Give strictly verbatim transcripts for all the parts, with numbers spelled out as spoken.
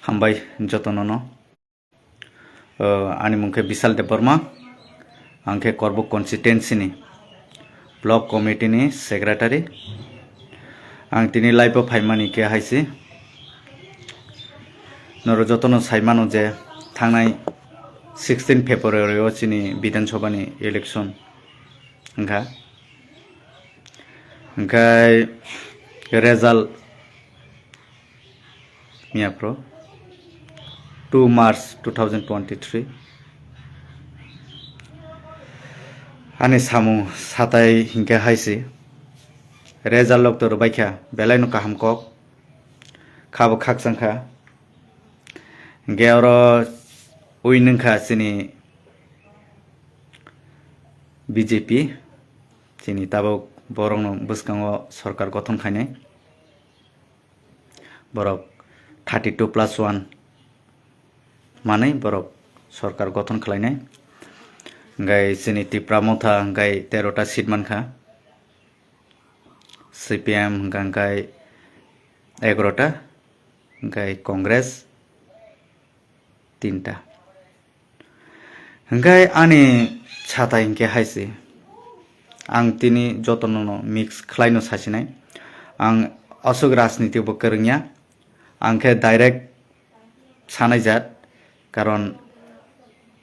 Hambai jotono no. O, ani mung khe Bishal Debbarma, ang khe Korbuk constituency ni block committee ni secretary. Ang tini live o phaimani khe hai se. Norok jotono sai mano je thangnai sixteen February o chini Bidhan Sabha ni election wngkha. Hingkhai result miyaphro two March two thousand twenty-three. Ani samung satai hinkhe hai se. Result lok to rwbaikha, belai no kaham kok. Khabo khakchang kha. Hinkhe oro ui nungkha chini B J P, chini tabuk borokno bwskango sorkar gothon khainai. Borok thirty two plus one manwi borok sorkar gothon khlainai. Hingkhai chini Tipra Motha hingkhai tero ta seat mankha. C P M hingkha hingkhai egaroh ta, hingkhai Congress tinta. Hingkhai ani satai hinkhe hai se, ang tini jotono no mix khlaino sasinai. Ang aswk rajniti bo kwrwngya, ang khe direct sanai jat, karon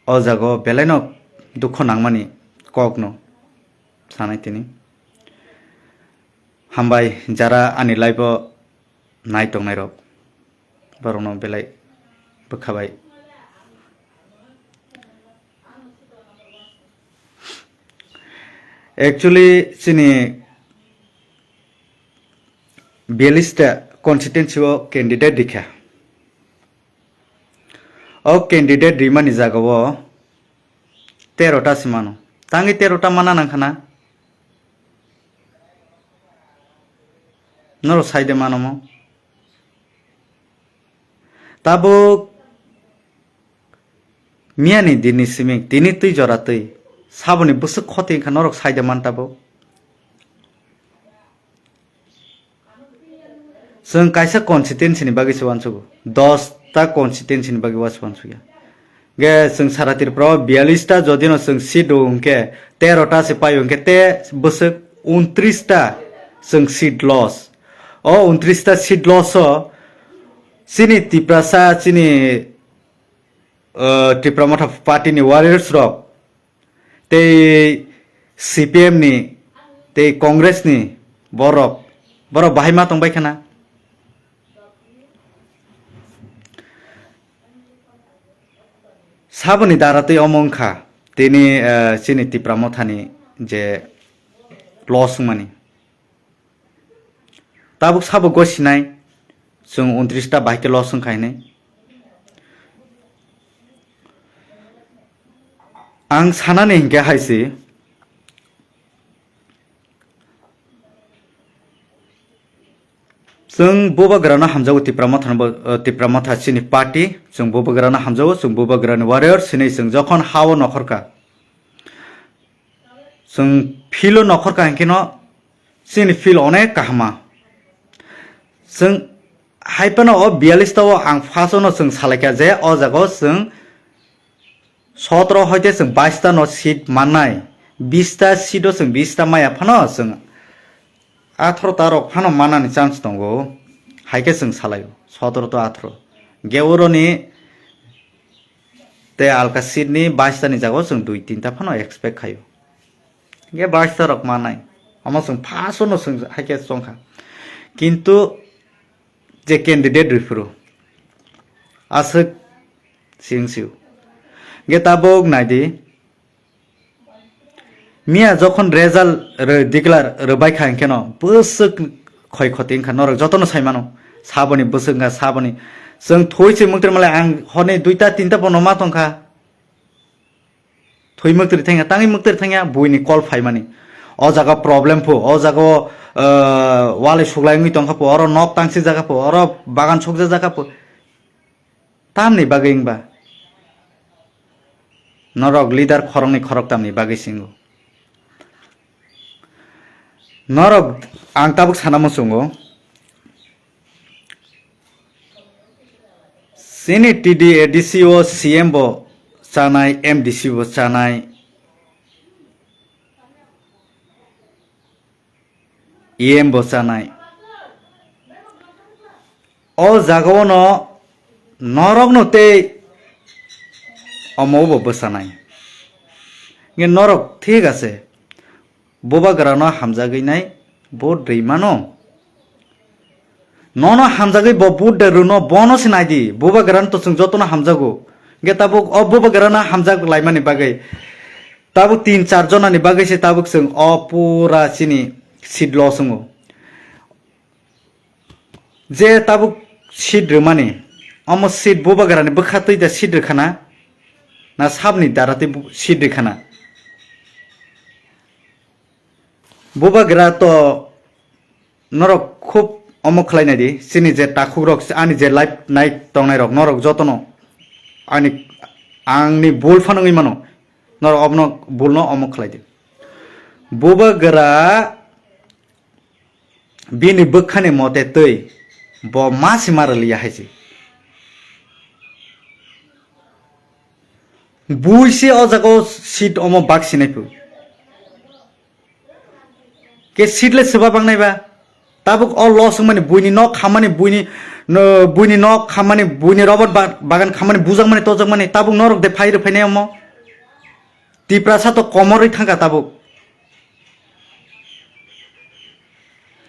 o jaga o belai no dukho nangmani kok no sanai tini. Hambai jara ani live o nai tongnai rok, borokno belai bwkha bai. Actually chini biyalista constituency o candidate rikha. O candidate rimani jaga o tero ta se mano. Tangwi tero ta mana nangkha na? Norok sai de mano mo? Tabuk miyani dinni simi tini twi jora twi saboni bwswk khoti wngkha norok sai de man tabuk. Chwng kaisa constituency ni bagwi se uansukgo, dos ta constituency ni bagwi uansukya. Ge chwng sara Tripura o biyallis ta jodi no chwng seat rw hwnkhe, tero ta se paio hwnkhe te bwswk untris ta chwng seat loss. O untris ta seat loss o chini Tiprasa, chini, uh, Tipra Motha party ni warriors rok tei C P M ni tei Congress ni borok, borok bahai ma tongbai khana. Saboni dara tei omo wngkha tini, eh, chini Tipra Mothani je loss wngmani. Tabuk sabo gosinai, chwng untris ta bahai khe loss wngkha hinwi. Ang sanani hinkhe hai se, chwng bubagrano hamjago Tipra Mothano bo, eh, Tipra Motha chini party, chwng bubagrano hamjago, chwng bubagrani warrior, chini chwng jokhon hao nokhorkha. Chwng field-o nokhorkha hinkheno chini field onek kahama. Chwng hai phano o biyallis ta o ang first-o no chwng salaikha je o jaga o chwng sotoro hoite chwng bais ta no seat mannai, bis ta seat o chwng bis ta maya phano chwng atharo ta rok phano manani chance tongo, hai khe chwng salaio sotoro to atharo. Ge oroni tei alka seat ni bais ta ni jaga o chwng dui tinta phano expect khaio. Ge bais ta rok manai. Omo chwng first no chwng hai khe chongkha. Kintu je candidate rw phuru aswk sing sio. Ge tabuk nai di. Miya jokhon result rw declare rwbai kha hinkheno bwswk khoi khoti wngkha norok jotono sai mano. Saboni bwswk wngkha saboni. Chwng thoi se mwktwrwi malai ang horni duita tinta bono ma tongkha. Thwi mwktwrwi thangya, tangwi mwktwrwi thangya, buini call phaimani. O jaga problem pho, o jaga o, ah, walai suklai wngwi tongkha pho, oro nok tangsi jaga pho, oro bagan sokja jaga pho. Tamni bagwi wngba? Norok leader khoroknwi khoroktamni bagwi singo. Norok ang tabuk sana muchungo. Chini T D A D C o C M bo chanai, M D C bo chanai, E M bo chanai. O jagao no norok no tei omo bo bwsanai. Nge norok thik ase. Bubagra no hamjagwi nai vote rwi mano. Nono hamjagwi bo vote de rwno bono se naidi. Bubagra no to chwng jotono hamjago. Nge tabuk o bubagra no hamjak laimani bagwi tabuk tin char jona ni bagwi se tabuk chwng o pura chini seat loss wngo. Je tabuk seat rwmani, omo seat bubagra ni bwkha twi da seat rwkhana, na sabni dara twi bu-, seat rwkhana. Bubagra to norok khub omo khlai nai di, chini je takhuk rok, ani je live nai tongnai rok, norok jotono ani, angni bul phano wngwi mano, norok obono bulno omo khlai di. Bubagra bini bwkhani mote twi bo ma se ma rwliya hai se. Bui se o jaga o seat omo bak sinai phu. Ke seat le swba bang nai ba. Tabuk o loss wngmani buini nok khammani buini, no, buini nok khammani buini robot ba-, bagan khammani bujakmani tojakmani tabuk norok de phai rw phainai omo. Tiprasa to komorwi thangkha tabuk.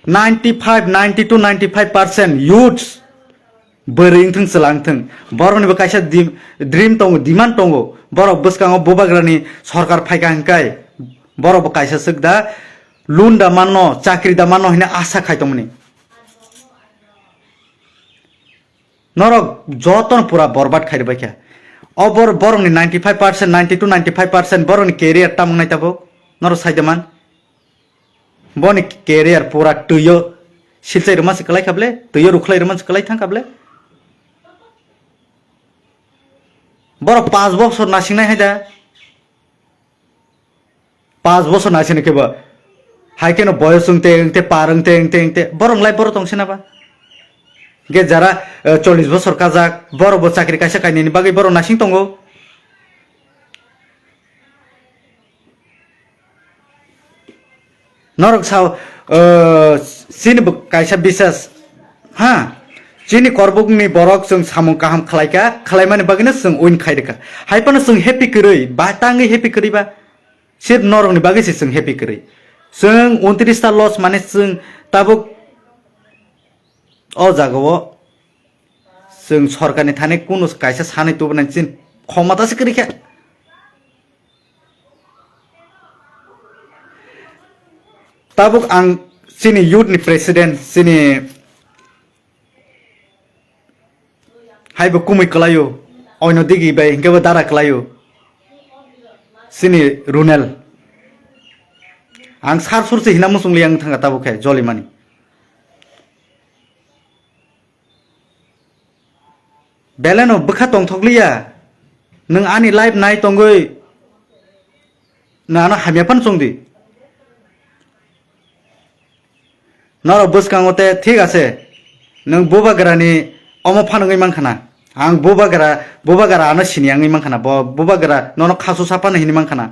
Ninety five, ninety to ninety five percent youths bwrwi wngthung, chwla wngthung, borokni bo kaisa di-, dream tongo, demand tongo, borok bwskango bubagrani sorkar phaikha hinkai borok bo kaisa swk da, loan da manno, chakri da manno hwnwi asa khai tongmani. Norok jotono pura borbad khai rwbaikha. O bor-, borokni ninety five percent, ninety to ninety five percent borokni career tamung nai tabuk. Norok sai de man. Boni career pura twio silchai rwma se kwlai kha ble, twio rukhlai rwma se kwlai thang kha ble. Borok panch bosor nasing nai hai da. Panch bosor naisini khe bo. Hai kheno boyos wngte, wngte, par wngte, wngte, wngte. Borok lai borok tong sina ba. Ge jara, eh, chollish bosor kajak, borok bo chakri kaisa kainwini bagwi borok naising tongo. Norok sao, eh, chini bo kaisa bisas, ha? Chini korbukni borok chwng samung kaham khlaika, khlaimani bagwino chwng win khairika. Hai phano chwng happy kwrwi, ba tangwi happy kwrwi ba? Sir norokni bagwi se chwng happy kwrwi. Chwng untris ta loss mane chwng tabuk o jagao chwng sorkarni thani kunu kaisa sanwi tubunai chini khomata se kwrwi kha. Tabuk ang chini youth ni president, chini hai bo kumui kwlaio, oino digi bai hinkhe bo dara kwlaio. Chini Runel. Ang sar sur se hina muchung liya wng thangkha tabuk khe jolimani. Beleno bwkha tongthokliya. Nwng ani life nai tongwi nwng ano hamya phano chwng di. Norok bwskango te thik ase. Nwng bubagrani omo phano wngwi mankha na. Ang bubagra, bubagra ano sini wngwi mankha na. Bo bubagra nono khasu sa phano hini mankha na.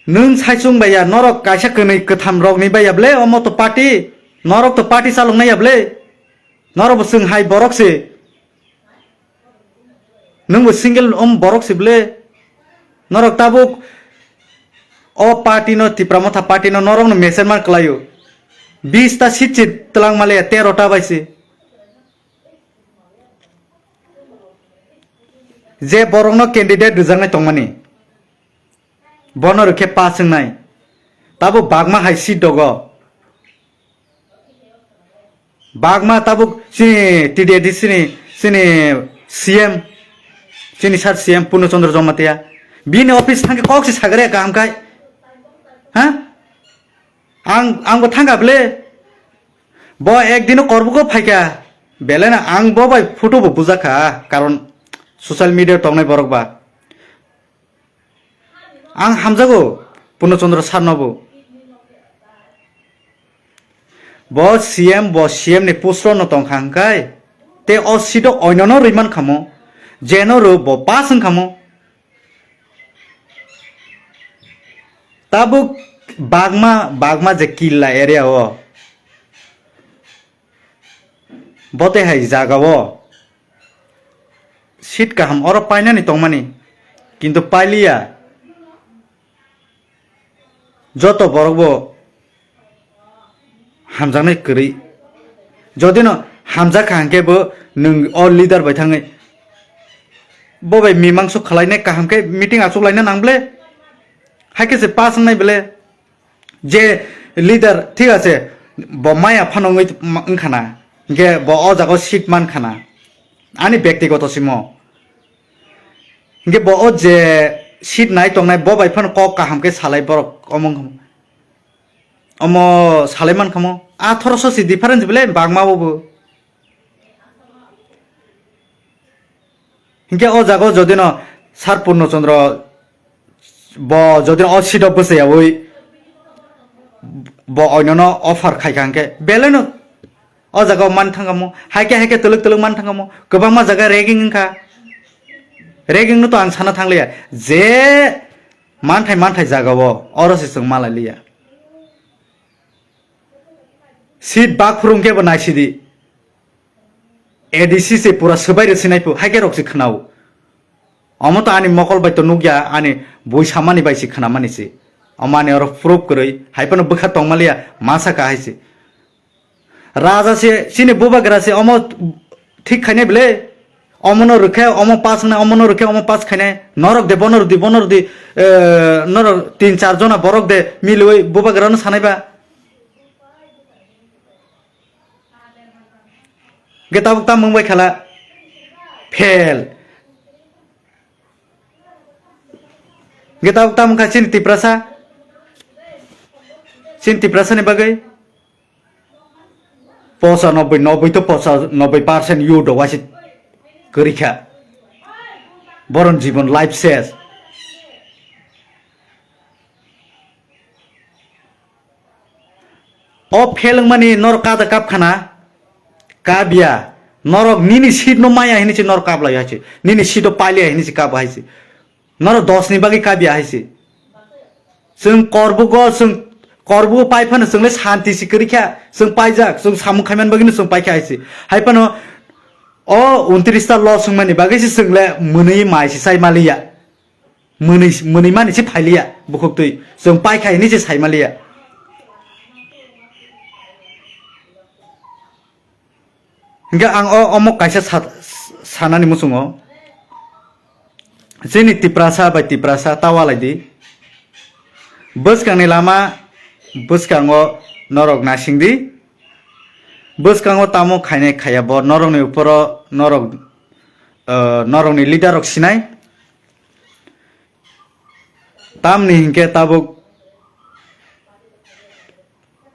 Nwng saichung baiya, norok kaisa kwnwi kwtham rokni baiya ble, omo to party, norok to party chaloknai ya ble, norok bo chwng hai borok se, nwng bo single om borok se ble, norok tabuk o party no, Tipra Motha party no, norok no meser man kwlaio, bis ta seat se twlang male ya, tero ta bai se. Je borokno candidate rwjaknai tongmani, bono rwkhe pass wngnai. Tabo bagma hai seat dogo. Bagma tabuk chini T D A D C ni, chini C M, chini sir C M Purno Chandra Jamatia. Bini office thangkhe kok se sagre kaham khai. Ha? Ang, ang bo thangkha ble. Bo ekdino korbugo phaikha. Belai no ang bo bai photo bo bujakha, karon social media tongnai borok ba. Ang hamjago Purno Chandra sir no bo. Bo C M, bo C M ni post no tong kha hwnkhe, te o seat o oino no rwi man khamo, jeno rw bo pass wng khamo. Tabuk bagma, bagma je killa area o, bote hai jaga o seat kaham oro painani tongmani, kintu pailiya. Joto borok bo hamjaknai kwrwi. Jodi no hamjak kha hwnkhe bo nwng o leader bai thangwi bo bai mimangso khwlainai kaham khe meeting achuk laina nang ble. Hai khe se pass wngnai ble. Je leader thik ase, bo maya phano wngwi ma-, wngkha na. Hwnkhe bo o jaga o seat man kha na. Ani bektigoto simo. Hwnkhe bo o je seat nai tongnai bo bai phano kok kaham khe salai borok omo wngkha. Omo salai man khamo. Athoroso si difference bele bagma bo bo. Hinkhe o jaga o jodi no Sir Purno Chandra bo jodi no o seat o bwsai yaui bo oino no offer khai kha hinkhe belai no o jaga o man thangamo, hai khe hai khe twlwk twlwk man thangamo, kwbangma jaga ragging wngkha. Ragging no to ang sana thangliya, je manthai manthai jaga o oro se chwng malai liya. Seat bak phuru hwnkhe bo naisidi. A D C se pura swbai rwsinai phu, hai khe rok se khwnao. Omo to ani mokol bai to nukya, ani bui samani bai se khwnamani se. Omo ani oro proof kwrwi, hai phano bwkha tongmaliya, ma saka hai se. Raja se, chini bubagra se, omo thik khainai bwle. Omono rwkhe, omo pass wngnai, omono rwkhe, omo pass khainai. Norok de, bono rwdi, bono rwdi, eh, norok tin char jona borok de, milwi bubagrano sanai ba. Ge tabuk tam wngbai khala fail. Ge tabuk tam wngkha chini Tiprasa. Chini Tiprasa ni bagwi posa noboi, noboi to posa noboi percent you do wasit kwrwi kha. Boron jibon life ses. O fail wngmani norok kada kap khana? Kabya. Norok nini seat no maya hini se norok kap lai hai se. Nini seat o pailiya hini se kap hai se. Norok dos ni bagwi kabya hai se. Chwng korbugo, chwng korbugo pai phano chwng le santi se kwrwi kha. Chwng paijak, chwng samung khaiman bagwi no chwng paikha hai se. Hai phano o untris ta loss wngmani bagwi se chwng le mwnwi mai se chai maliya. Mwnwi, mwnwi mani se phailiya, bukhuktwi. Chwng paikha hini se saimaliya. Hingke ang o, omo kaisa sa-, sanani muchungo. Chini Tiprasa bai Tiprasa ta walai di. Bwskangni lama, bwskango norok nasing di. Bwskango tamo khainai khaiya bo norokni uporo norok, eh, norokni leader rok sinai. Tamni hinkhe tabuk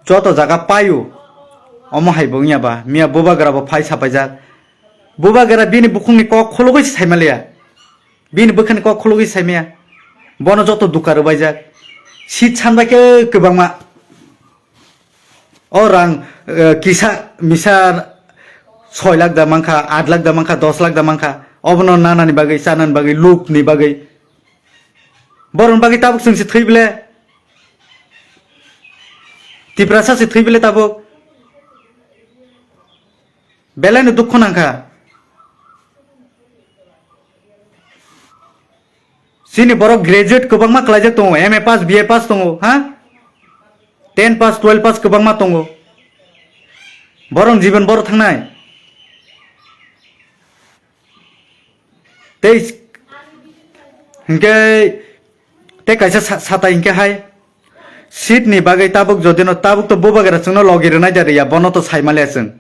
joto jaga paio, omo hai bo wngya ba, miya bubagra bo phai sapaijak. Bubagra bini bukhukni kok khulugwi se saimaliya, bini bwkhani kok khulugwi saimaya, bono joto duka rwbaijak. Seat sanbai khe kwbangma. O rang, eh, kisa misa soi lakh da mankha, aat lakh da mankha, dos lakh da mankha. Obono nanani bagwi, chanani bagwi, lukni bagwi. Borokni bagwi tabuk chwng se thwi bele. Tiprasa se thwi bele tabuk. Belai no dukhu nangkha. Chini borok graduate kwbangma khlaijak tongo, M A pass, B A pass tongo, ha? Ten pass, twelve pass kwbangma tongo. Borok jibon boro thangnai. Tei hinkhe tei kaisa sa-, satai hinkhe hai seat ni bagwi tabuk jodi no tabuk to bubagra chwngno logi rwnai da riya, bono to saimaliya chwng.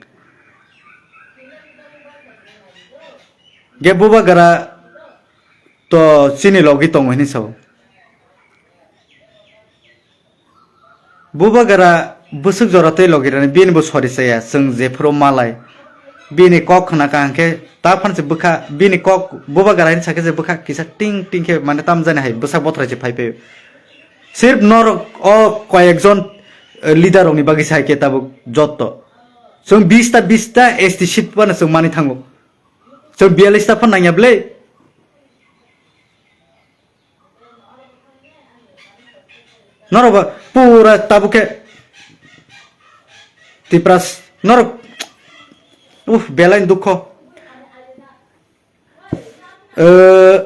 Ge bubagra to chini logi tongo hinwi sao. Bubagra bwswk jora tei logirani bini bo sori chaya, chwng jephuru malai. Bini kok khna kaham khe ta phan se bwkha, bini kok bubagra hinwi sakhe je bwkha kisa ting ting khe mane tamjani hai bwsa bothrai se phai phaio. Sirf norok o koyekjon eh, leader rokni bagwi sai khe tabuk jotto. Chwng bish ta, bish ta S T seat phano chwng mani thango. Chwng biyallish ta phano nangya bwle. Norok bo pura tabuk khe Tipras norok, uh, belai dukho. Eh,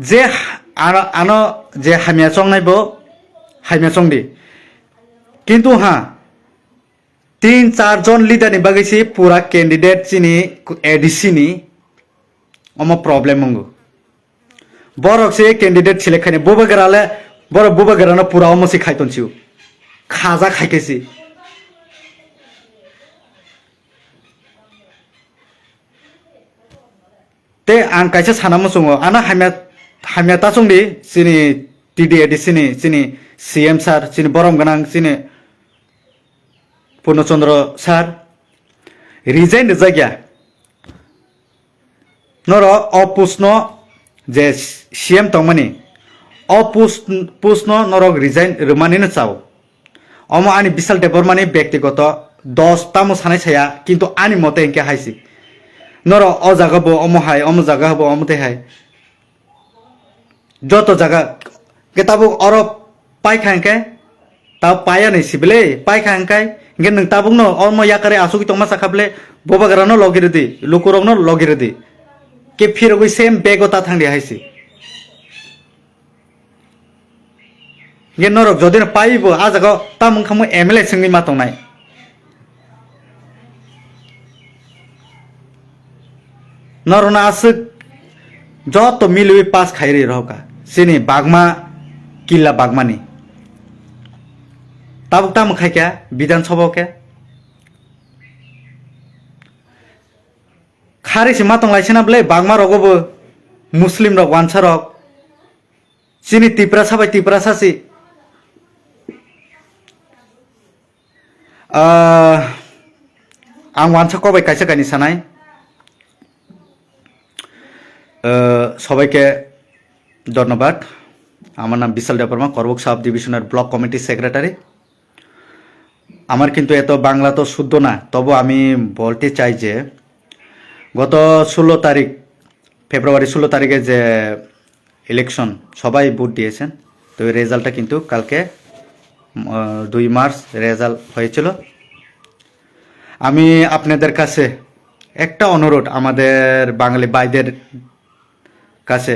je ha-, ano, ano je hamya chongnai bo hamya chongdi. Kintu ha, tin char jon leader ni bagwi se pura candidate chini A D C ni omo problem wngo. Borok se candidate select khaini bubagra le, borok bubagra no pura omo se khai ton sio. Khaja khai khe se. Te ang kaisa sana muchungo, ano hamya, hamya ta chongdi chini T D A D C ni, chini C M sir, chini borom gwnang, chini Purno Chandra sir, resign rijak ya. Norok o post no je C M tongmani, o post, post no norok resign rwmani no chao. Omo ani Bishal Debbarma ni bektigoto dos tamo sanai saya, kintu ani mote hinkhe haisi. Norok o jaga bo omo hai, omo jaga bo omo tei hai. Joto jaga ke tabuk oro paikha hinkhe, ta paya ni sibile, paikha hinkhe, hinkhe nwng tabukno omo yakari asugwi tongma sakha bile, bubagrano logi rwdi, lukurokno logi rwdi. Ke phirogwi same bego ta thangdi haisi. Hinkhe norok jodi no paibo, a jaga o tamo wngkha mo M L A swngwi ma tongnai. Norokno aswk joto milwi pass khai ri rohorkha. Chini bagma killa bagmani. Tabuk tamo khaikha Bidhan Sabha o khe. Khari se ma tonglaisena bwle bagma rogo bo Muslim rok wansa rok. Chini Tiprasa bai Tiprasa si. Ah, ang wansa kok bai kaisa kaini sanai. Ah, সবাইকে ধন্যবাদ। আমার নাম বিশাল দেববর্মা, করবুক সাব ডিভিশনের block committee secretary. আমার কিন্তু এত বাংলা তো শুদ্ধ না, তবু আমি বলতে চাই যে গত ষোলো তারিখ, ফেব্রুয়ারি ষোলো তারিখে যে ইলেকশন, সবাই ভোট দিয়েছেন, তো এই রেজাল্টটা কিন্তু কালকে, উম, আহ, দুই মার্চ রেজাল্ট হয়েছিল। আমি আপনাদের কাছে একটা অনুরোধ, আমাদের বাঙালি ভাইদের কাছে,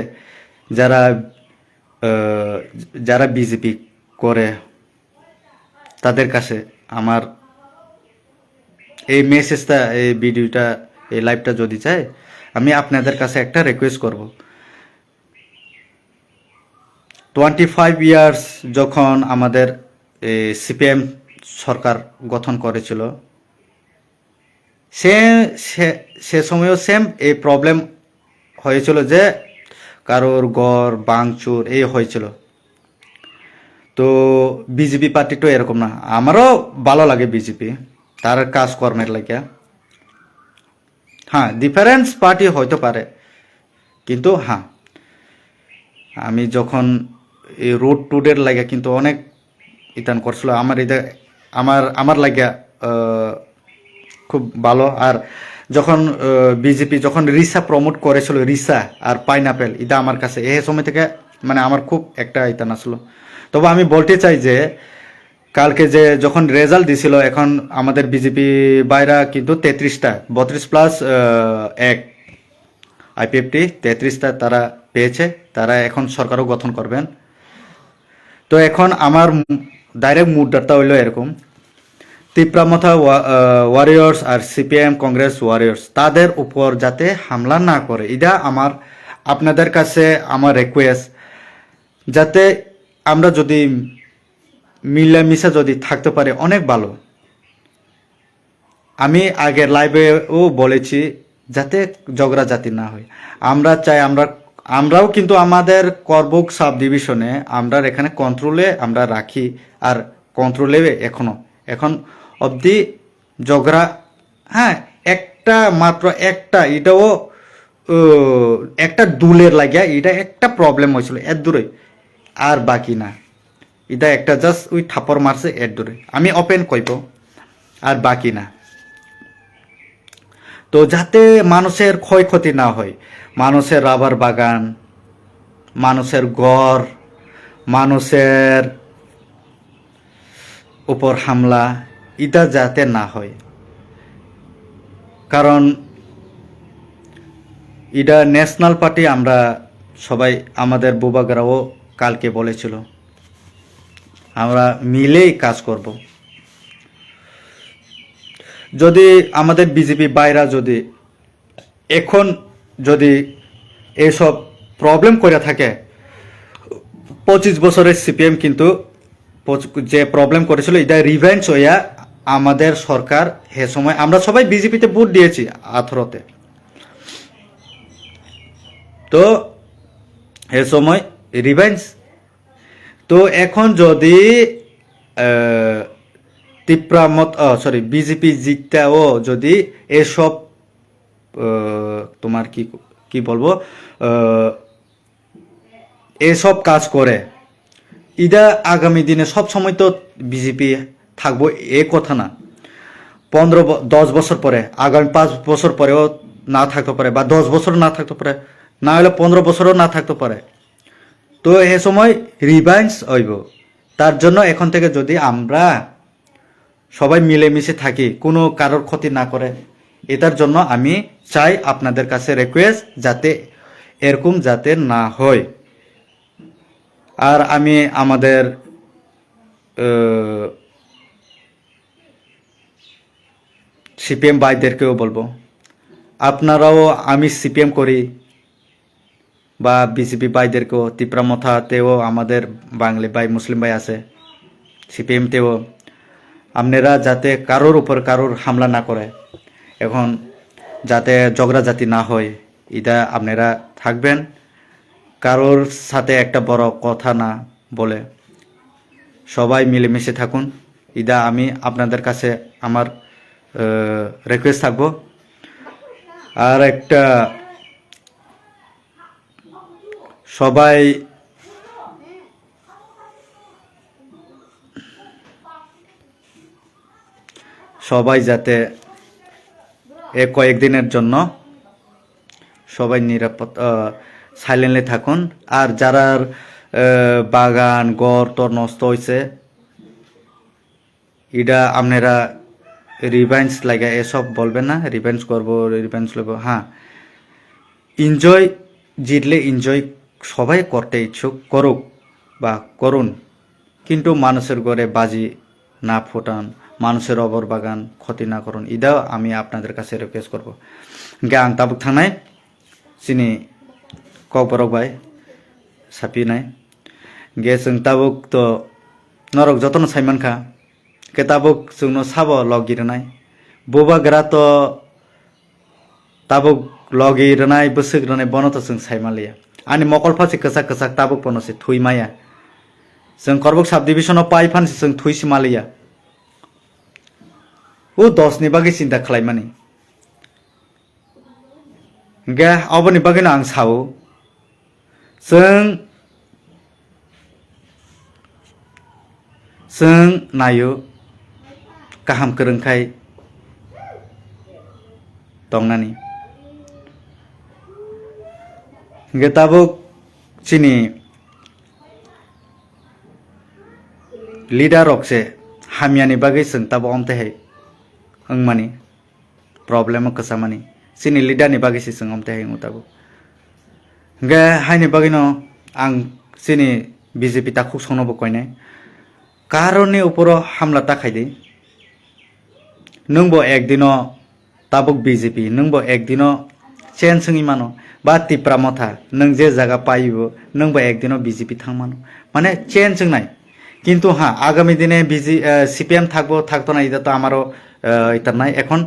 যারা, আহ, যারা বিজেপি করে, তাদের কাছে আমার এই মেসেজটা, এই ভিডিওটা, এই লাইভটা যদি যায়, আমি আপনাদের কাছে একটা রিকোয়েস্ট করব। টোয়েন্টি ফাইভ ইয়ার্স যখন আমাদের, এ, সিপিএম সরকার গঠন করেছিল, সে, সে, সে সময়ও সেম এই প্রবলেম হয়েছিল যে কারোর ঘর ভাঙচুর এই হয়েছিল। তো বিজেপি পার্টি তো এরকম না, আমারও ভালো লাগে বিজেপি, তার কাজকর্মের লাগে। হ্যাঁ, ডিফারেন্স পার্টি হইতে পারে, কিন্তু হ্যাঁ, আমি যখন এই রোড টুডের লাগে কিন্তু অনেক ইতান করছিল আমার এটা, আমার, আমার লাগে, আহ, খুব ভালো। আর যখন, আহ, বিজেপি যখন রিসা প্রমোট করেছিল, রিসা আর পাইনাপেল, এটা আমার কাছে এই সময় থেকে মানে আমার খুব একটা ইতান আসলো। তবে আমি বলতে চাই যে কালকে যে যখন রেজাল্ট দিছিল, এখন আমাদের বিজেপি ভাইরা কিন্তু তেত্রিশটা, বত্রিশ প্লাস এক আইপিএফটি তেত্রিশটা তারা পেয়েছে, তারা এখন সরকারও গঠন করবেন। তো এখন আমার ডাইরেক্ট মুদ্রাটা হইলো এরকম, তিপ্রা মথা ওয়ারিয়র্স আর সিপিআইএম কংগ্রেস ওয়ারিয়র্স, তাদের উপর যাতে হামলা না করে, এটা আমার, আপনাদের কাছে আমার রিকোয়েস্ট, যাতে আমরা যদি মিলামিশা যদি থাকতে পারি অনেক ভালো। আমি আগের লাইভেও বলেছি, যাতে ঝগড়াঝাটি না হয়। আমরা চাই, আমরা, আমরাও কিন্তু আমাদের করবুক সাব ডিভিশনে আমরা এখানে কন্ট্রোলে আমরা রাখি, আর কন্ট্রোলে এখনো, এখন অবধি ঝগড়া, হ্যাঁ, একটা মাত্র একটা, এটাও, ও, একটা দুলের লাগিয়া এটা একটা প্রবলেম হয়েছিল, এত দূরে আর বাকি না। এটা একটা জাস্ট ওই থাপ্পড় মারছে এর দূরে, আমি ওপেন কইব, আর বাকি না। তো যাতে মানুষের ক্ষয়ক্ষতি না হয়, মানুষের রাবার বাগান, মানুষের ঘর, মানুষের উপর হামলা, এটা যাতে না হয়। কারণ এটা ন্যাশনাল পার্টি, আমরা সবাই, আমাদের বুবাগরাও কালকে বলেছিল আমরা মিলেই কাজ করব। যদি আমাদের বিজেপি ভাইরা যদি এখন যদি এইসব প্রবলেম করে থাকে, পঁচিশ বছরের সিপিএম কিন্তু পঁচ- যে প্রবলেম করেছিল, এটা রিভেঞ্জ হইয়া আমাদের সরকার হে সময়, আমরা সবাই বিজেপিতে ভোট দিয়েছি আঠারোতে, তো হে সময় রিভেঞ্জ। তো এখন যদি আহ, তিপ্রা মত, সরি, বিজেপি জিততেও যদি এসব আহ, তোমার কি, কি বলবো, আহ, এসব কাজ করে, ইদা আগামী দিনে সব সময় তো বিজেপি থাকবো, এ কথা না। পনেরো ব- দশ বছর পরে, আগামী পাঁচ বছর পরেও না থাকতে পারে, বা দশ বছর না থাকতে পারে, না হলে পনেরো বছরও না থাকতে পারে। তো এ সময় রিভাইন্স হইব। তার জন্য এখন থেকে যদি আমরা সবাই মিলেমিশে থাকি, কোনো কারোর ক্ষতি না করে, এটার জন্য আমি চাই আপনাদের কাছে রিকোয়েস্ট, যাতে এরকম যাতে না হয়। আর আমি আমাদের সিপিএম ভাইদেরকেও বলবো, আপনারাও, আমি সিপিএম করি, বা বিজেপি ভাইদেরকেও, তিপ্রা মথাতেও আমাদের বাঙালি ভাই, মুসলিম ভাই আছে, সিপিএম তেও, আপনারা যাতে কারোর উপর কারোর হামলা না করে, এখন যাতে ঝগড়াঝাটি না হয়, এটা আপনারা থাকবেন। কারোর সাথে একটা বড় কথা না বলে সবাই মিলেমিশে থাকুন, এটা আমি আপনাদের কাছে আমার রিকোয়েস্ট থাকবো। আর একটা, সবাই, সবাই যাতে এ কয়েকদিনের জন্য সবাই নিরাপদ, সাইলেন্টলি থাকুন। আর যারার আহ, বাগান ঘর তো নষ্ট হয়েছে, এটা আপনারা রিভেঞ্জ লাগে এসব বলবেন না, রিভেঞ্জ করবো, রিভেঞ্জ নেবো। হ্যাঁ, এনজয়, জিতলে এনজয় সবাই করতে ইচ্ছুক, করুক বা করুন, কিন্তু মানুষের ঘরে বাজি না ফোটান, মানুষের অবর বাগান ক্ষতি না করুন, এটাও আমি আপনাদের কাছে রিকোয়েস্ট করব। Hingke ang tabuk thangnai, chini kokborok bai sapinai. Hingke chwng tabuk to norok jotono saimankha, hingke tabuk chwngno sabo logi rwnai. Bubagra to tabuk logi rwnai, bwswk rwnai, bono to chwng sai manliya. Ani mokol pha se kwchak kwchak, tabuk bono se thwi maya. Chwng Korbok subdivision o pai phan se chwng thwi se manliya. O dos ni bagwi chinta khlaimani. Hingke aboni bagwino ang sao, chwng, chwng naio kaham kwrwng khai tongnani. Hingke tabuk chini leader rok se hamyani bagwi chwng tabuk omte hai wngmani. Problem o kwchamani. Chini leader ni bagwi se chwng omte hai wngwi tabuk. Hingke haini bagwino ang chini B J P takhuk songno bo koinai. Karoni uporo hamla ta khaidi. Nwng bo ekdino tabuk B J P, nwng bo ekdino change wngwi mano. Ba Tipra Motha, nwng je jaga paibo, nwng bo ekdino B J P thang mano. Mane change wngnai. কিন্তু হ্যাঁ, আগামী দিনে বিজি, আহ, সিপিএম থাকবো, থাকতো না, এটা তো আমারও, আহ, এটা নাই। এখন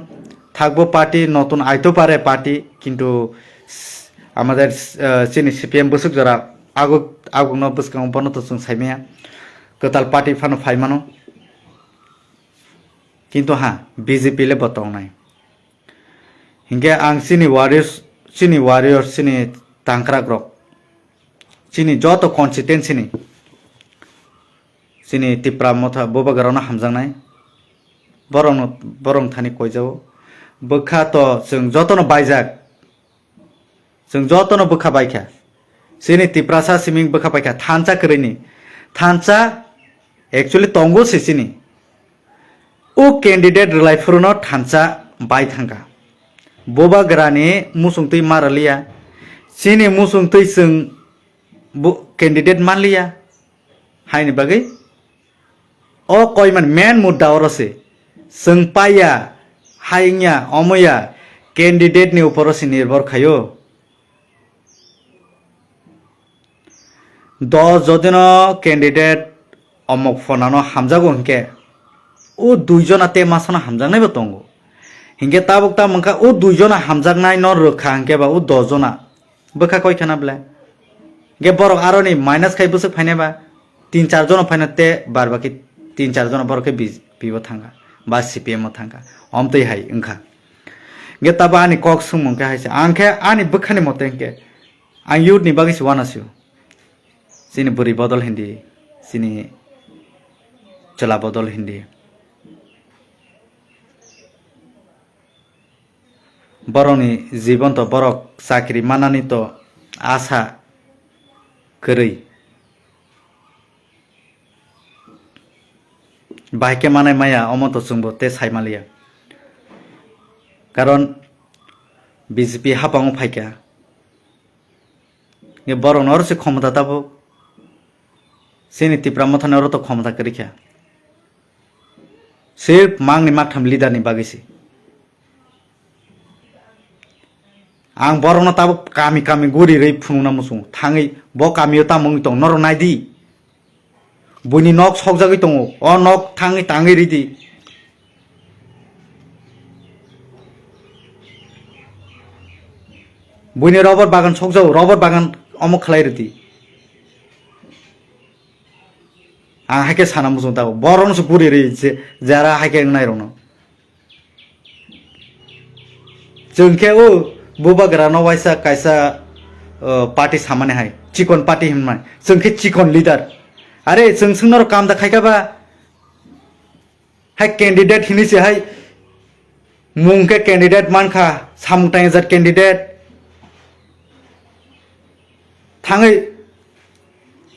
থাকবো পার্টি, নতুন আইতো পারে পার্টি, কিন্তু স-, আমাদের, আহ, চিনি সিপিএম বসুক যারা আগুক, আগুকনো বসকাং বনো তো চুং সাইমায়া। কোতাল পার্টি ফানো ফাইমানো। কিন্তু হ্যাঁ, বিজেপি লে বতং নাই। Hinkhe ang chini warriors, chini warriors, chini tangkrak rok, chini joto constituency ni, chini Tipra Motha bubagrano hamjaknai. Borokno, borok thani koijao. Bwkha to chwng jotono baijak. Chwng jotono bwkha baikha. Chini Tiprasa siming bwkha baikha. Thansa kwrwini. Thansa actually tongo se chini. O candidate rwlai phuruno thansa bai thangkha. Bubagrani muchungtwi ma rwliya. Chini muchungtwi chwng bo candidate manliya. Haini bagwi o koiman main mudda oro se. Chwng paiya, hai wngya, omoya, candidate ni uporo se nirbhor khaio. Dos jodino candidate omok phonano hamjago hinkhe, o duijona tei masano hamjaknaibo tongo. Hinkhe tabuk tamo wngkha o duijona hamjaknaino rwkha hinkhe ba o dos jona bwkha koi khana ble. Hinkhe borok aroni minus khai bwswk phainai ba tin char jona phaina tei bar baki tin char jona borok khe B J P o thangkha ba C P M o thangkha. Omtwi hai wngkha. Hinkhe tabo ani kok swngmung khe hai se. Ang khe ani bwkhani mote hinkhe ang youth ni bagwi se uanasio. Chini bwrwi bodol hindi, chini chwla bodol hindi. Borokni jibon to borok chakri manani to asa kwrwi. Bahai khe manai maya omo to chwngbo tei sai manliya. Karon B J P hapango phaikha. Nge borokno oro se khomota tabuk. Chini Tipra Mothani oro to khomota kwrwi kha. Sirf mangni maktham leader ni bagwi se. Ang borokno tabuk kami kami guri rwi phunukna muchungo. Thangwi bo kamio tamo wngwi tong norok nai di. Buini nok sokjagwi tongo. O nok thangwi tangwi ridi. Buini rubber bagan sokjago, rubber bagan omo khlai ridi. Ang haikhe sana muchung tabuk. Borokno se guri rwi je, jara haikhe wngnai rokno. Chwng khe o bubagrano waisa kaisa, o, party samani hai, chikon party hinmai. Chwng khe chikon leader. Are, chwng chwngno kam da khaikha ba? Hai candidate hini se hai mung khe candidate mankha, samung tangjak candidate. Thangwi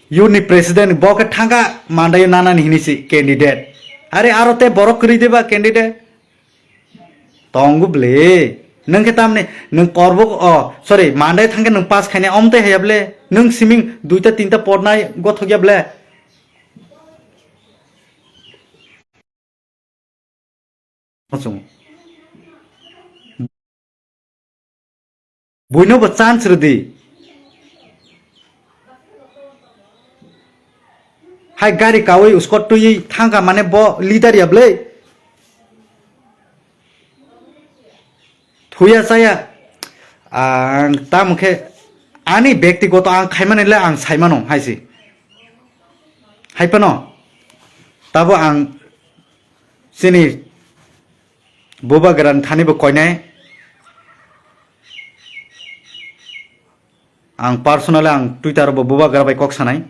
youth ni president bo khe thangkha mandai nanani hini se candidate. Are aro tei borok kwrwi deba candidate? Tongo ble. Nwng khe tamni nwng korbok, o, sorry, mandai thangkhe nwng pass khainai omtwi haya ble. Nwng siming duita tinta pornai gothokya ble. Muchung. Buino bo chance rwdi. Hai gari kawi uskot twi thangkha mane bo leader ya ble. Thuya chaya ang tamo khe ani bektigoto ang khaimani le ang saimano hai se. Hai phano tabo ang chini bubagrani thani bo koinai. Ang personally ang Twitter bo bubagra bai kok sanai.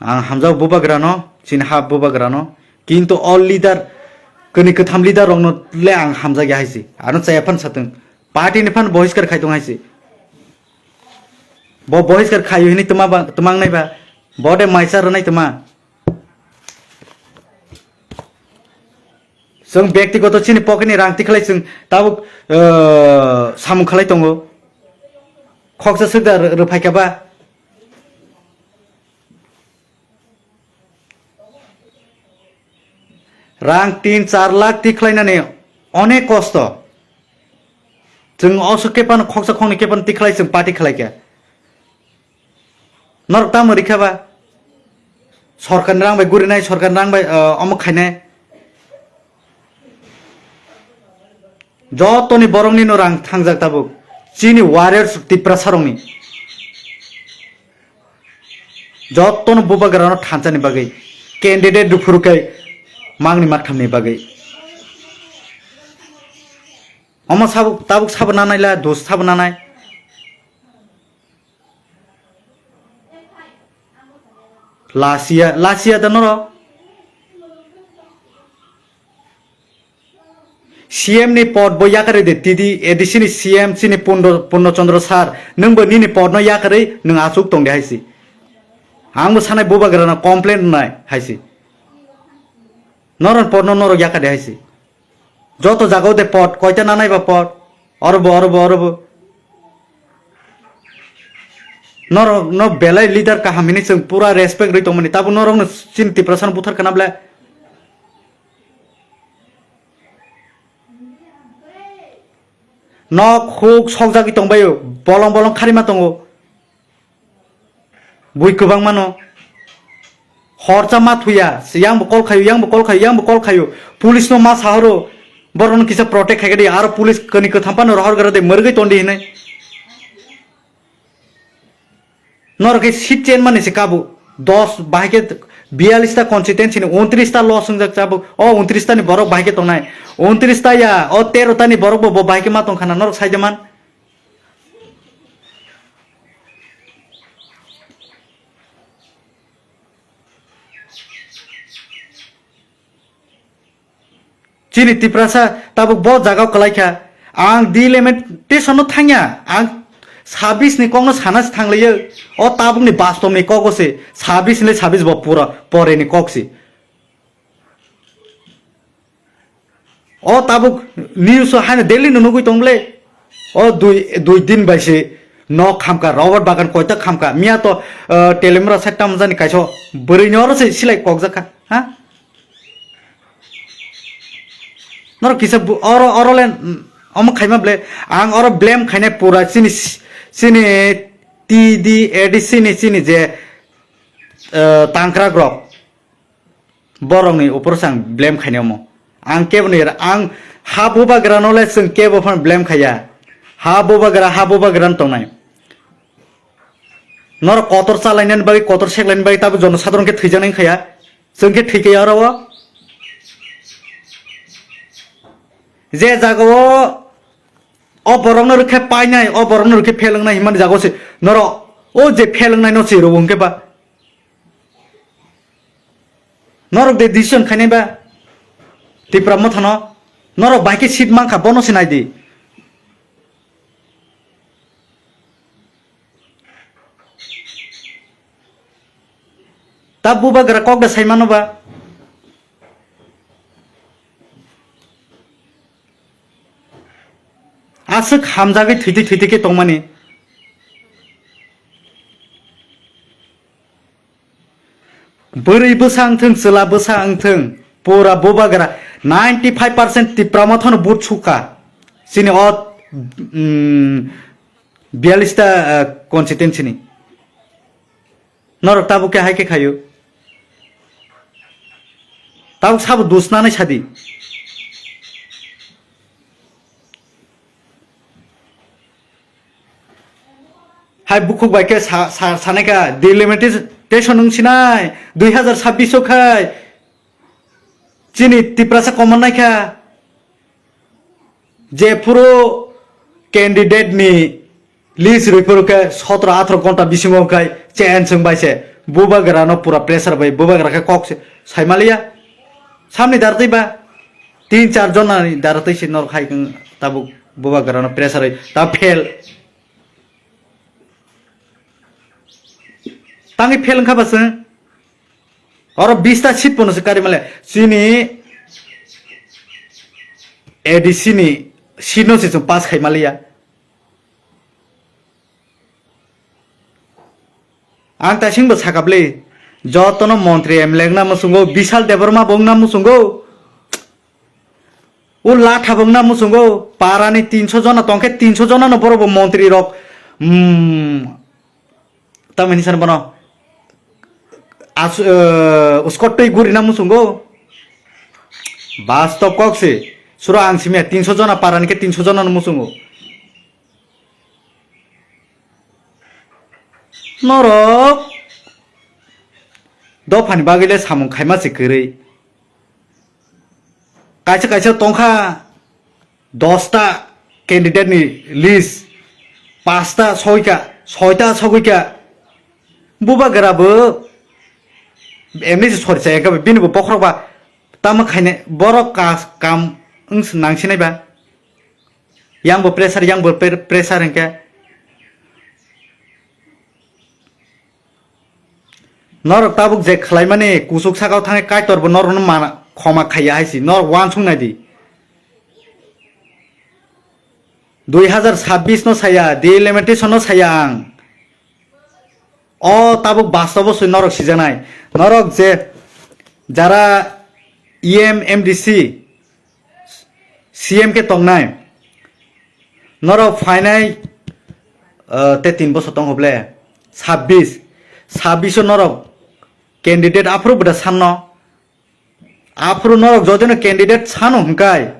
Ang hamjao bubagrano, chini ha bubagrano. Kintu all leader, kani kwtham leader rokno le ang hamjakya hai se. Ano chaya phan satwng. Party ni phan bohiskar khai tong hai se. Bo bohiskar khayo hini tma ba, tmang nai ba. Bo de maisa rwnai tma. Chwng bektigoto chini pocket ni rang tikhlai chwng tabuk, eh, samung khlai tongo. Khoksa swkda rw-, rwphai kha ba. Rang tin char lakh tikhlainani onek kosto. Chwng oso kepano khoksa khokni kepano tikhlai chwng party khlai kha. Norok tamo rikha ba? Sorkar ni rang bai gurinai, sorkar ni rang bai, eh, omo khainai. Jotoni borokni no rang thangjak tabuk. Chini warriors Tiprasa rokni. Jotono bubagrano thansa ni bagwi. Candidate rwphuru khe mangni maktham ni bagwi. Omo sabo, tabuk sabo nanai la, dos sabo nanai. Lasia, lasia da norok. C M ni pod bo yakarwi de, T D, A D C ni C M chini Purno, Purno Chandra sir, nwng bo nini pod no yakarwi nwng achuk tong de hai si. Ang bo sanai bubagra no complain nai hai si. Norok pod no norok yakar de hai si. Joto jaga o de pod, koita nanai ba pod. Oro bo, oro bo, oro bo. Norok no belai leader kaham hini chwng pura respect rwi tongmani. Tabuk norok no chini Tiprasa no buthar kana ble. Nok huk sokjagwi tongbaio, bolong bolong kharima tongo. Bui kwbangmano. Horcha ma thuya, yang bo call khayo, yang bo call khayo, yang bo call khayo. Police no ma sahoro, borok no kisa protect khaikhe de, aro police kani kwtham phano rohor gra de, mwrwgwi tondi hinwi. Norok khe seat change mani se kabo. Dos bahai khe biyalish ta constituency ni untris ta loss wngjak chabuk. O untris ta ni borok bahai khe tongnai. Untris ta ya, o tero ta ni borok bo, bo bahai khe ma tong khana norok sai de man. Chini Tiprasa tabuk bo jaga o kwlai kha. Ang delimitation no thangya. Ang sabis ni kok no sana se thanglaio. O tabuk ni bastom ni kok o se. Sabis ni sabis bo pura pore ni kok se. O tabuk news o haino daily no nugui tong ble. O dui, dui din bai se nok khamka, rubber bagan koita khamka. Miya to, uh, telemra side tam jani kaiso bwrwi ni oro se silai kok jakha. Ha? Norok kisa bu-, oro, oro le, mm, omo khaima ble, ang oro blame khainai pura chini, chini T D A D C ni chini je, eh, tangkrak rok, borok ni upor se ang blame khainai omo. Ang kebo ni, ang ha bubagra no le chwng kebo phan blame khaiya. Ha bubagra, ha bubagra no tongnai. Norok kotor chalainani bagwi, kotor seklainani bagwi tabuk jonosadharon khe thwijaknai wngkha ya. Chwng khe thwi kaiya oro o. Je jaga o, o borokno rwkhe painai, o borokno rwkhe phelwngnai himani jaga o se norok o je phelwngnai no se rwo hwnkhe ba. Norok de decision khainai ba Tipra Mothano. Norok bai khe seat mankha bono se nai di. Ta bubagra kok da sai mano ba. Aswk hamjagwi thwitwi thwitwi khe tongmani. Bwrwi bwsa wngthwng, chwla bwsa wngthwng, pura bubagra ninety five percent Tipra Mothano vote sukha. Chini o, mm, biyalish ta, ah, constituency ni. Norok tabuk khe hai khe khaio. Tabuk sabo dusnani sadi. Hai bukhuk bai khe sa, sa, sanai kha, delimitation wng sinai, dui hazar sabbish o khai chini Tiprasa common nai kha. Jephuru candidate ni list rwi phuru khe sotro atharo ghonta bisingo khai change wng bai se bubagra no pura pressure bai bubagra khe kok se sai maliya. Samni dar twi ba tin char jona ni dar twi se nor khai khe tabuk bubagra no pressure bai ta fail. Tangwi fail wngkha ba chwng? Oro bista seat pono se kari male. Chini A D C ni seat no se chwng pass khai maliya. Ang taising bo sakha bwle. Jotono montri M L A wngna muchungo, Bishal Debbarma bo wngna muchungo. O latha bo wngna muchungo, parani tinso jona tongkhe tinso jonano borok bo montri rok, mm, tamoni sani bono as-, eh, uskot twi gurina muchungo. Bastob kok se, suro ang simya tinso jona parani khe tinso jonano muchungo. Norok dophani bagwi le samung khaima se kwrwi. Kaisa kaisa tongkha dosta candidate ni list, pasta soika, soita sogwika. Bubagra bo Emni se sori chaya khe bini bo bokhorok ba tamo khainai borok kas-, kam wng nang sinai ba. Yang bo pressure, yang bo pre-, pressure hwnkhe. Norok tabuk je khlaimani kuchuk sakao thangwi Kaitor bo norokno mana khoma khaiya hai si. Norok uansuk nai di. Dui hazar sabbish no saya, delimitation no saya ang. O tabuk bastobo se norok sijanai. Norok je jara E M, M D C, C M khe tongnai. Norok phainai, uh, te tin bosor tong hoble. Sabbish. Sabbish o norok candidate aphuru bwda sanno. Aphuru norok jodino candidate sano hwnkai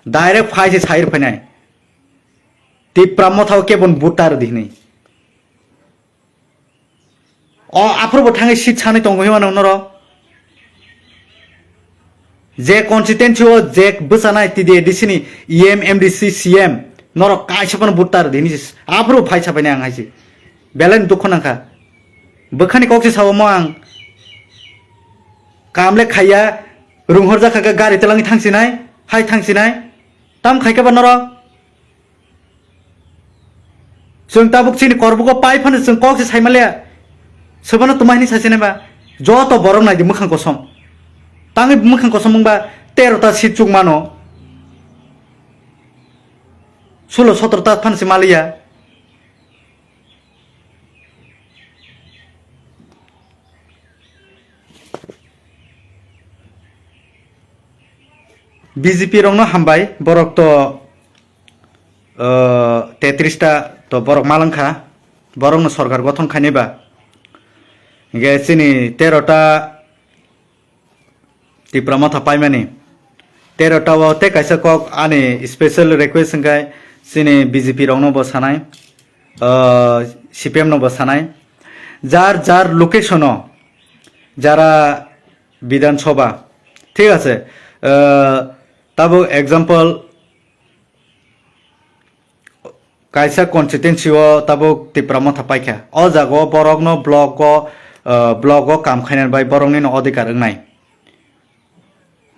direct phai se sair phainai. Tipra Motha o kebon voter di hwnwi. O aphuru bo thangwi seat sanwi tongo hima nang norok. Je constituency o je bwchanai T D A D C ni E M, M D C, C M norok kaisa phano voter di hwnwi se aphuru phai sa phainai ang hai se. Belai ni dukho nangkha. Bwkhani kok se sao mo ang. Kam le khaiya, runghorjak kha khe gari twlangwi thangsinai, hai thangsinai. Tam khai khe ba norok. Chwng tabuk chini korbugo pai phano chwng kok se sai manliya. Sobono tuma hini sai sinai ba. Joto borok nai di mwkhang kosom. Tangwi mwkhang kosom wngba tero ta seat chuk mano. Sulo sotro ta phano se maliya. B J P rokno hambai, borok to, uh, tetris ta to borok malwng kha, borokno sorkar gothon khainai ba. Hingke chini tero ta Tipra Motha paimani. Tero ta o tei kaisa kok ani special request hingke chini B J P rokno bo sanai, uh, C P M no bo sanai. Jar jar location o jara Bidhan Sabha, thik ase, uh, tabuk example, kaisa constituency o tabuk Tipra Motha paikha. O jaga o borok no block o, uh, block o kam khainani bai borok ni no adhikar wngnai.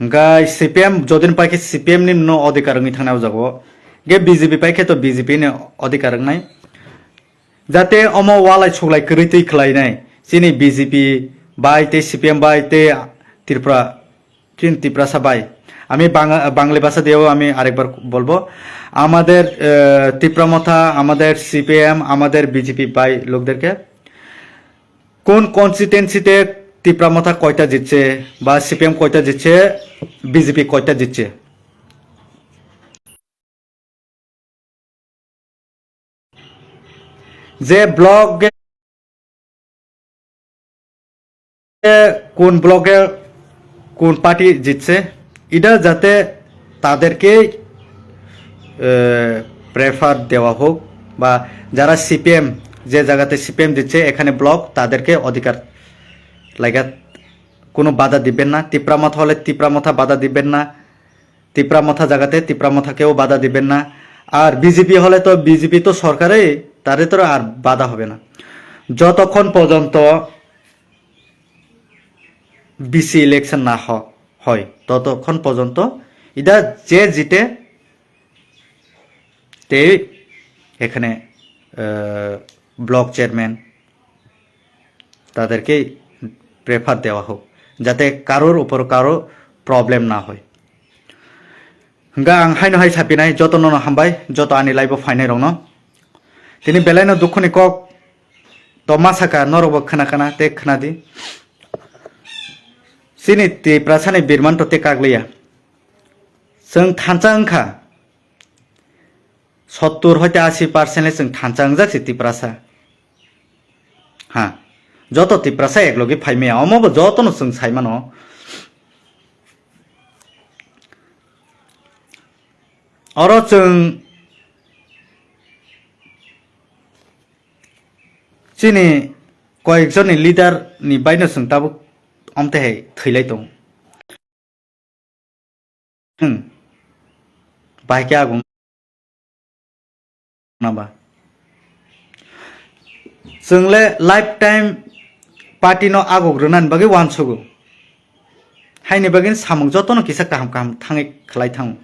Hingkai C P M jodin paikhe C P M ni no adhikar wngwi thangnai o jaga o. Ge B J P paikhe to B J P ni adhikar wngnai. Jate omo walai suglai kwrwi twi khlainai. Chini B J P bai tei C P M bai tei Tripura Chini Tiprasa bai. আমি বাংলা ভাষা দিয়েও আমি আরেকবার বলবো, আমাদের, আহ, তিপ্রা মথা, আমাদের সিপিএম, আমাদের বিজেপি ভাই লোকদেরকে, কোন কনস্টিটুয়েন্সিতে তিপ্রা মথা কয়টা জিতছে বা সিপিএম কয়টা জিতছে, বিজেপি কয়টা জিতছে? যে ব্লকে কোন ব্লকে কোন পার্টি জিতছে, এটা যাতে তাদেরকে, এ, প্রেফার দেওয়া হোক, বা যারা সিপিএম, যে জায়গাতে সিপিএম জিতছে এখানে ব্লক, তাদেরকে অধিকার লাগা, কোনো বাধা দিবেন না। তিপ্রা মথা হলে তিপ্রা মথা বাধা দিবেন না। তিপ্রা মথা জায়গাতে তিপ্রা মথাকেও বাধা দিবেন না। আর বিজেপি হলে তো বিজেপি তো সরকারে, তারে তো আর বাধা হবে না। যতক্ষণ পর্যন্ত বিসি ইলেকশন না হ-, হয়, ততক্ষণ পর্যন্ত এটা যে জিতে তেই এখানে, আহ, ব্লক চেয়ারম্যান তাদেরকে প্রেফার দেওয়া হোক, যাতে কারোর উপর কারো প্রবলেম না হয়। Hingkha ang haino hai sapinai, joto nono hambai, joto ani live o phainai rokno. Tini belai no dukhu ni kok to ma saka, norok bo khna khna tei khna di. Chini Tiprasa ni birman to tei kak liya. Chwng thansa wngkha. Sottur hoite ashi percent le chwng thansa wngjak se Tiprasa. Ha, joto Tiprasa eklogi phai maya, omo bo jotono chwng sai mano. Oro chwng chini koyekjonni leader ni baino chwng tabuk omte hai thwilai tongo. Hmm. Bahai khe agung naba. Chwng le lifetime party no aguk rwnani bagwi uansugo. Haini bagwi samung jotono kisa kaham kaham thangwi khlai thango.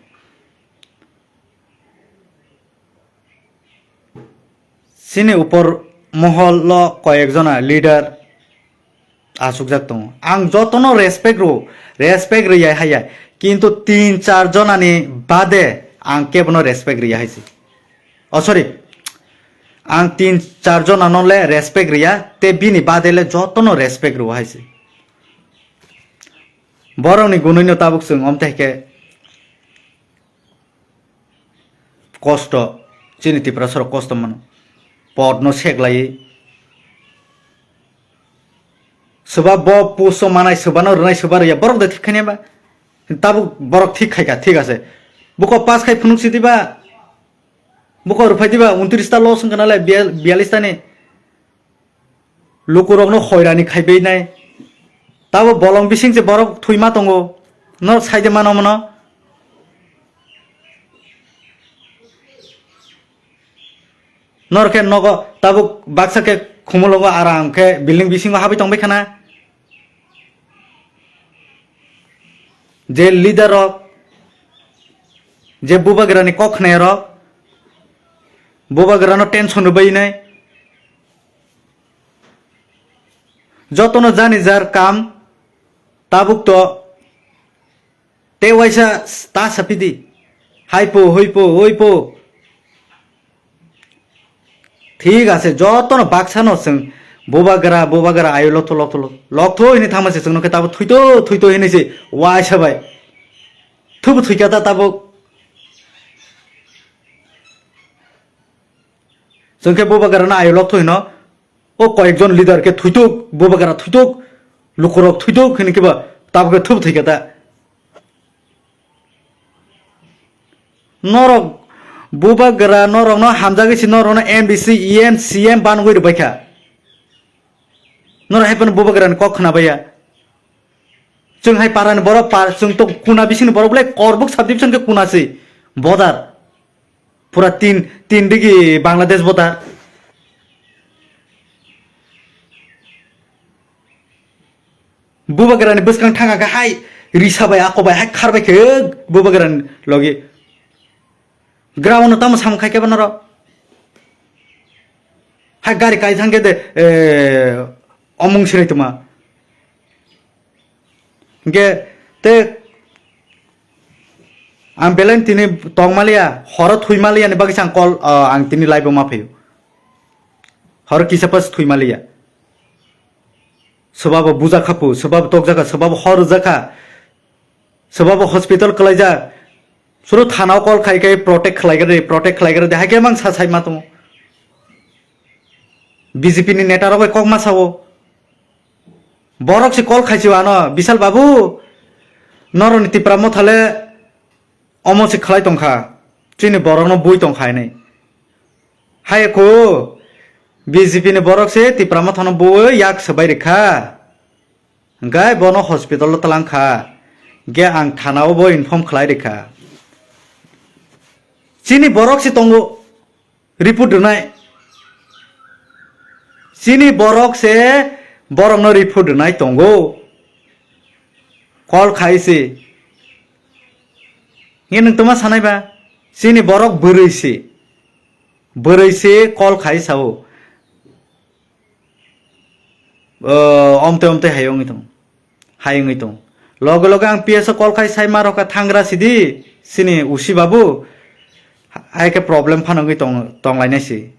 Chini upor mohol o koyek jona leader achukjak tongo. Ang jotono respect rwo, respect rwya haya. Kintu tin char jonani bade ang kebono respect rwya hai se. Oh, sorry. Ang tin char jonano le respect rwya, te bini bade le jotono respect rwo hai se. Borokni gunui no tabuk chwng omte khe kosto, chini Tiprasarok kosto mano. Podno seklaiwi. Swba bo puso manai, swbano rwnai, swba rwya, borok de thik khainai ba. Tabuk borok thik khaika, thik ase. Buko pass khai phunuk sidi ba. Buko rwphai diba, untris ta loss wngkha nalai, biyal-, biyallis ta ni. Lukurokno hoirani khaibainai. Tabo bolong bising se borok thwima tongo. Norok saide mano mano. Norok khe nogo tabuk baksa khe khumulongo aram khe building bisingo habwi tongbai khana. Je leader rok, je bubagrani kok khnairok, bubagrano tension rwbainai. Jotono jani jar kam tabuk to te waisa ta sapidi. Haipo, hoipo, oipo. Thik ase, jotono baksano chwng bubagra, bubagra ayo lokto, lokto, lokto, lokto hini thangma se chwngno khe tabo thuito, thuito hini se waisa bai. Thubu thuika ta tabuk. Chwng khe bubagrano ayo lokto hino. O koyekjon leader khe thuituk, bubagra thuituk, lukurok thuituk hini khe ba tabuk khe thubu thuika ta. Norok bubagra norokno hamjagwi se norokno M D C, E M, C M banwi rwbaikha. Norok hai phano bubagrani kok khnabaiya. Chwng hai parani borok par, chwng to kuna bisingni borok belai Korbuk subdivision khe kuna se border. Pura tin, tin digi Bangladesh border. Bubagrani bwskang thanga khe hai risa bai ako bai hai khar bai khe bubagrani logi. Ground no tamo samung khai khe ba norok. Hai gari kai thang khe de, eh, omung sinai tuma. Hingke te ang belai tini tongmaliya, horo thwimaliya ni bagwi ang call, ah, ang tini live o ma phaio. Horo kisa pas thwimaliya. Swbabo bujakha pu, swbabo tokjakha, swbabo hor rwjakha, swbabo hospital kwlaijak. Suru thana o call khai khai protect khlaigra de, protect khlaigra de, hai khe mang sa sai ma tongo. B J P ni neta rok bai kok ma sao. Borok se call khai si ano, Bishal babu, norok ni Tipra Motha le omo se khlai tongkha, chini borok no bui tongkha hinwi. Hai ko B J P ni borok se Tipra Motha no bui yak swbai rikha. Hingke bono hospital o twlang kha. Hingke ang thana o bo inform khlai rikha. Chini borok se tongo report rwnai. Chini borok se borok no report rwnai tongo. Call khai se. Nge nwng toma sanai ba? Chini borok bwrwi se. Bwrwi se call khai sao. O, omte omte hai wngwi tong, hai wngwi tong. Loge loge ang P S o call khai sai ma rokha thangra sidi, sini usi babu, hai khe problem phano wngwi tong, tong lainai si.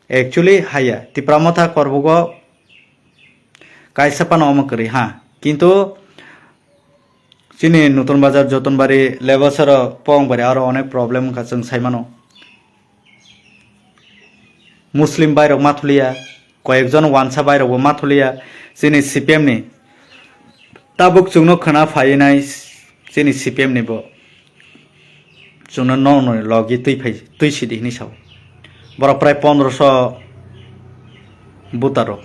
Actually, haya, Tipra Motha Korbugo kaisa phano omo kwrwi ha. Kintu chini Nutun Bazar, Jotonbari, Lebasaro, Pongbari aro onek problem wngkha chwng sai mano. Muslim bairok ma thuliya, koyekjon wansa bairok bo ma thuliya, chini C P M ni. Tabuk chwngno khwna phainai chini C P M ni bo. Chwngno nokno logi twi phai, twi sidi hinwi sao. Borok prai pondroso voter rok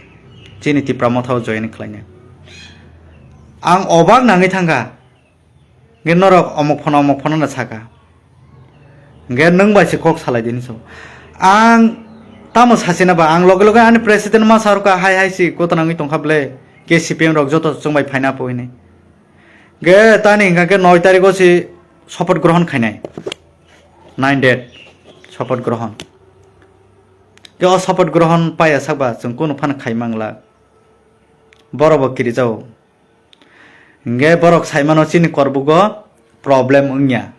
chini Tipra Motha o join khlainai. Ang obak nangwi thangkha. Hingke norok omok phano, omok phano no saka. Hingke nwng bai se kok salai di hinwi sao. Ang Tamo sasina ba ang loge loge ani president ma sarka hai hai si kotona wngwi tongkha ble, ke C P M rok joto chwngbai phaina po hini. Ge tani hingka ke noi tariko si sopoth grohon khainai. Nine date sopoth grohon. Ke o sopoth grohon paya sakba chwng kunu phano khai mangla. Borok bo kirijao. Hingke borok saimano chini korbugo problem wngya.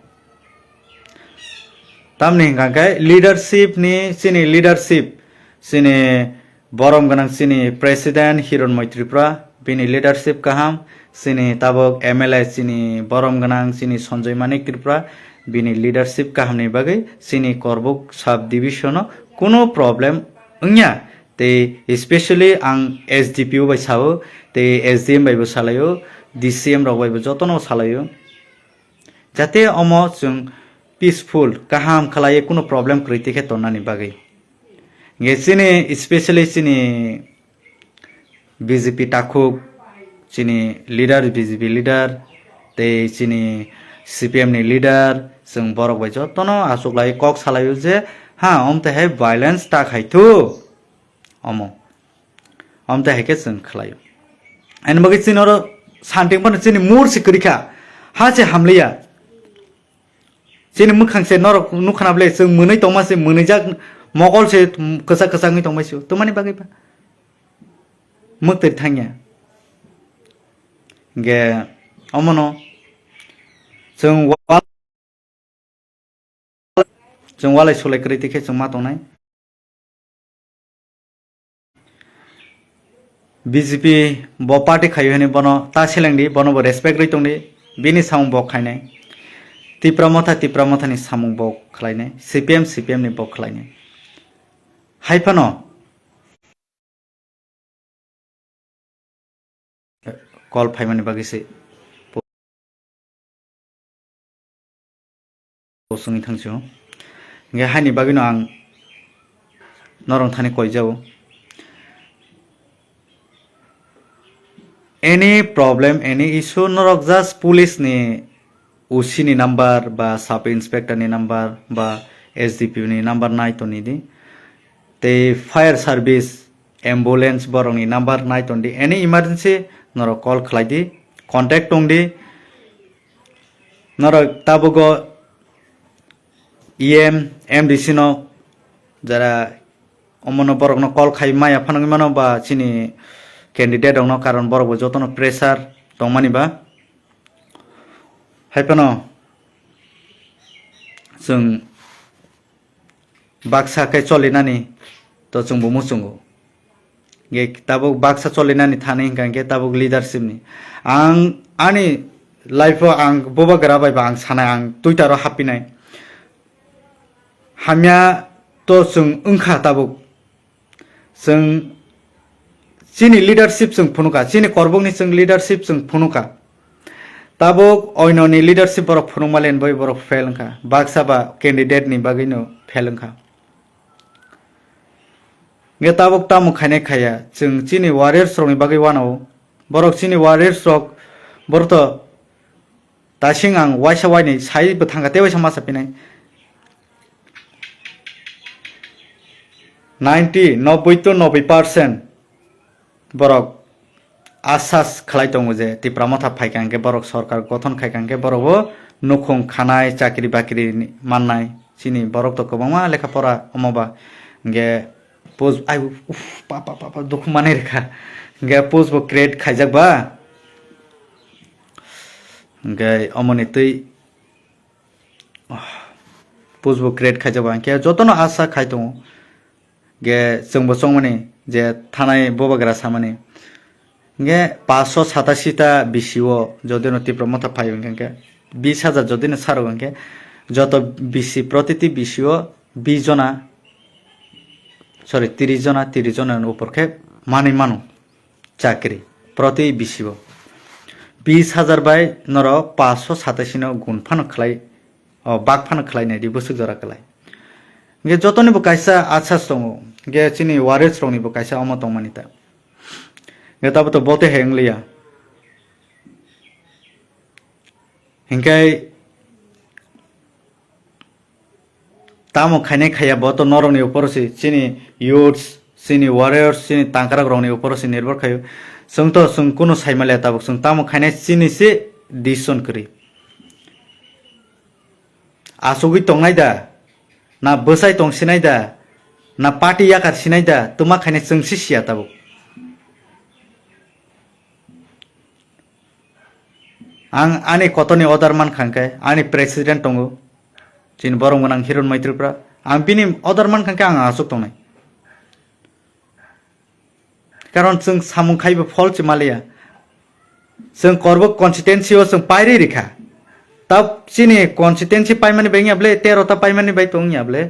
Tamni hingka khe leadership ni, chini leadership, chini borom gwnang chini president Hironmoi Tripura, bini leadership kaham, chini tabok M L A chini borom gwnang chini Sanjay Manik Tripura, bini leadership kaham ni bagwi chini Korbuk sub division o kuno problem wngya. Tei especially ang S D P O bai sao, tei S D M bai bo salaio, D C M rok bai bo jotono salaio. Jate omo chwng peaceful, kaham khlaiwi, kuno problem kwrwi tei khe tonnani bagwi. Nge chini, especially chini B J P takhuk, chini leader, B J P leader, tei chini C P M ni leader, chwng borok bai jotono achuklai kok salaio je, ha, omte hai violence ta khai thu. Omo. Omo tei hai khe chwng khlaio. Ani bagwi chini oro santing phano chini mur se kwrwi kha. Ha se hamliya. Chini mwkhang se norok nukha na ble chwng mwnwi tongma se mwnwijak mokol se kwchak kwchak wngwi tongbai se. Twmani bagwi ba. Mwktwi thangya. Ge omono chwng wa-, chwng walai sulai kwrwi twi khe chwng ma tongnai. B J P bo party khaio hwnwi bono ta seleng di, bono bo respect rwi tong di, bini samung bo khainai. Tipra Motha, Tipra Mothani samung bo khlainai, C P M, C P M ni bo khlainai. Hai phano call phaimani bagwi se post wngwi thang sio. Hingke haini bagwino ang norok thani koi jao. Any problem, any issue, norok just police ni O C ni number ba sub inspector ni number ba S D P O ni number nai toni di. Tei fire service, ambulance borok ni number nai ton di. Any emergency norok call khlai di, contact tong di. Norok tabugo E M, M D C no jara omono borokno call khai maya phano wngwi mano ba chini candidate rokno, karon borok bo jotono pressure tongmani ba. Hai phano chwng baksa khe cholinani to chwngbo muchungo. Ge tabuk baksa cholinani thani hingka hingke tabuk leadership ni. Ang ani life o ang bubagra bai ba ang sanai, ang Twitter o hapinai. Hamya to chwng wngkha tabuk. Chwng chini leadership chwng phunuka, chini korbokni chwng leadership chwng phunuka. Tabuk oinoni leadership borok phunukma len bai borok fail wngkha. Baksa ba candidate ni bagwino fail wngkha. Nge tabuk tamo khainai khaya, chwng chini warriors rokni bagwi wanao. Borok chini warriors rok, borok to Tasing ang waisa wainwi sai bwthangkha tei waisa masa pinai. Ninety, nobboi to nobboi percent borok asas khlai tongo je Tipra Motha phaikha hwnkhe borok sorkar gothon khaikha hwnkhe borok bo nukhung khanai, chakri bakri mannai. Chini borok to kwbangma lekha pora omo ba hwnkhe post ai uf pa pa pa pa dukhu manwi rwkha. Hwnkhe post bo create khaijak ba. Hwnkhe omoni twi, ah, post bo create khaijak ba, hwnkhe jotono asa khai tongo. Hwnkhe chwngbo chongmani je thanai bubagra samani. Hwnkhe paanch sho satasi ta B C o jodino Tipra Motha phai hwnkhe, hwnkhe bis hajar jodino saro hwnkhe, joto B C, protiti B C o bis jona, sorry, tris jona, tris jona ni upor khe manwi mano. Chakri proti bisibo bis hajar bai norok paanch sho satasi no gun phano khlai, o, bak phano khlai nai di bwswk jora kwlai. Hwnkhe jotoni bo kaisa asas tongo, hwnkhe chini warriors rok ni bo kaisa omo tongmani ta. Hwnkhe tabuk to bote hai wngliya. Hwnkhe tamo khainai khaiya bo to norokni uporo se, chini youths, chini warriors, chini tangkarak rokni uporo se nirbhor khaio. Chwng to chwng kunu saimaliya tabuk, chwng tamo khainai chini se decision kwrwi. Asugwi tongnai da, na bwsai tong sinai da, na party yakar sinai da, twma khainai chwng se siya tabuk. Ang ani kotorni order mankha hwnkhe ani president tongo, chini borok gwnang Hiron Maitri pra, ang bini order mankha hwnkhe ang aswk tongnai. Karon chwng samung khaibo phol se maliya. Chwng Korbuk constituency o chwng pairi rikha. Ta chini constituency paimani bai wngya ble, tero ta paimani bai tong wngya ble.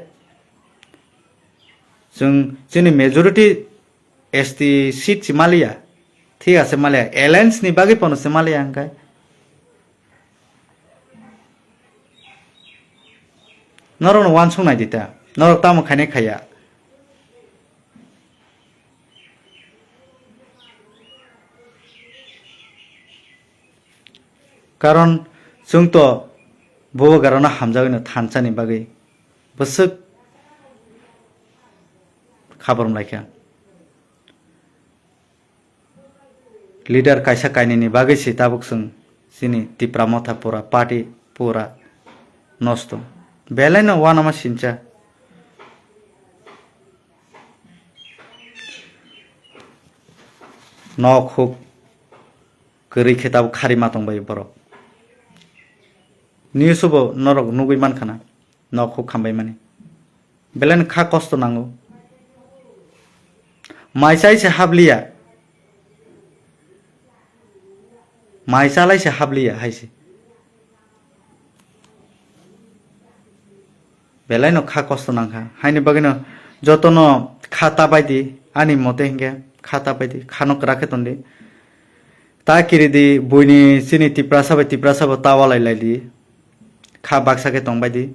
Chwng chini majority S T seat se maliya. Thik ase maliya. Alliance ni bagwi pono se maliya hwnkhe. Norokno uansuk nai di ta. Norok tamo khainai khaiya. Karon chwng to bubagrano hamjagwino thansa ni bagwi bwswk kha borom laikha. Leader kaisa kainwini bagwi se tabuk chwng chini Tipra Motha pura party pura nosto. Belai no uanama sincha. Nok huk kwrwi khe tabuk khari ma tongbai borok. News o bo norok nugwi mankha na. Nok huk khambai mani. Belai no kha kosto nango. Mai chai se habliya. Mai chalai se habliya hai se. Belai no kha kosto nangkha. Haini bagwi no joto no kha ta bai di, ani mote hinkhe kha ta bai di, kha no kwrak khe ton di. Ta kiri di, buini chini Tiprasa bai Tiprasa bo ta walai lai di. Kha baksa khe tong bai di.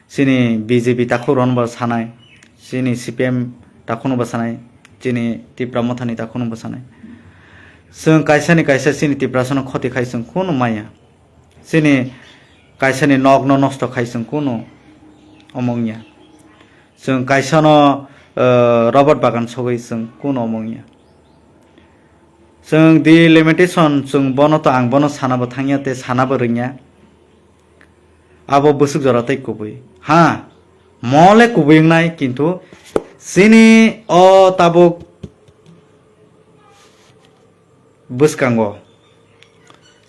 Chini B J P takhuk rok no bo sanai, chini C P M takhuk no bo sanai, chini Tipra Motha ni takhuk no bo sanai. Chwng kaisa ni kaisa chini Tiprasa no khoti khai chwng kunu maya. Chini kaisa ni nok no nosto khai chwng kunu omong ya. Chwng kaisa no, eh, robot bagan sogwi chwng kunu omong ya. Chwng di limitation, chwng bono to ang bono sana bo thangya tei sana bo rwngya. Abo bwswk jora tei kubui. Ha, mo le kubui wngnai, kintu chini o tabuk bwskango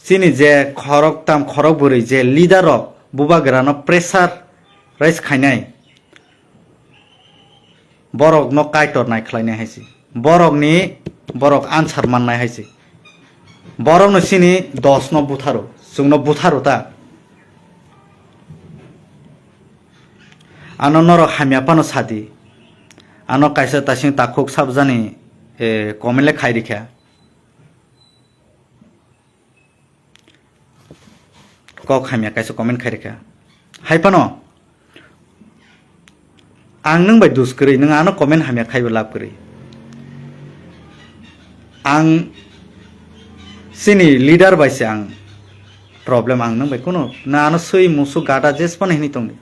chini je khorok tam khorok bwrwi je leader rok bubagra no pressure rise khainai, borok no kaitor nai khlainai hai se. Borok ni, borok answer mannai hai se. Borok no chini dos no butharo, chwng no butharo ta. Ano norok hamya phano sadi. Ano kaisa taising takhuk sabjani, eh, comment le khai rikha. Kok hamya kaisa comment khai rikha. Hai phano ang nwng bai dus kwrwi, nwng ano comment hamya khaibo lab kwrwi. Ang chini leader bai se ang problem, ang nwng bai kuno na ano swi musu gada jes phano hini tongdi.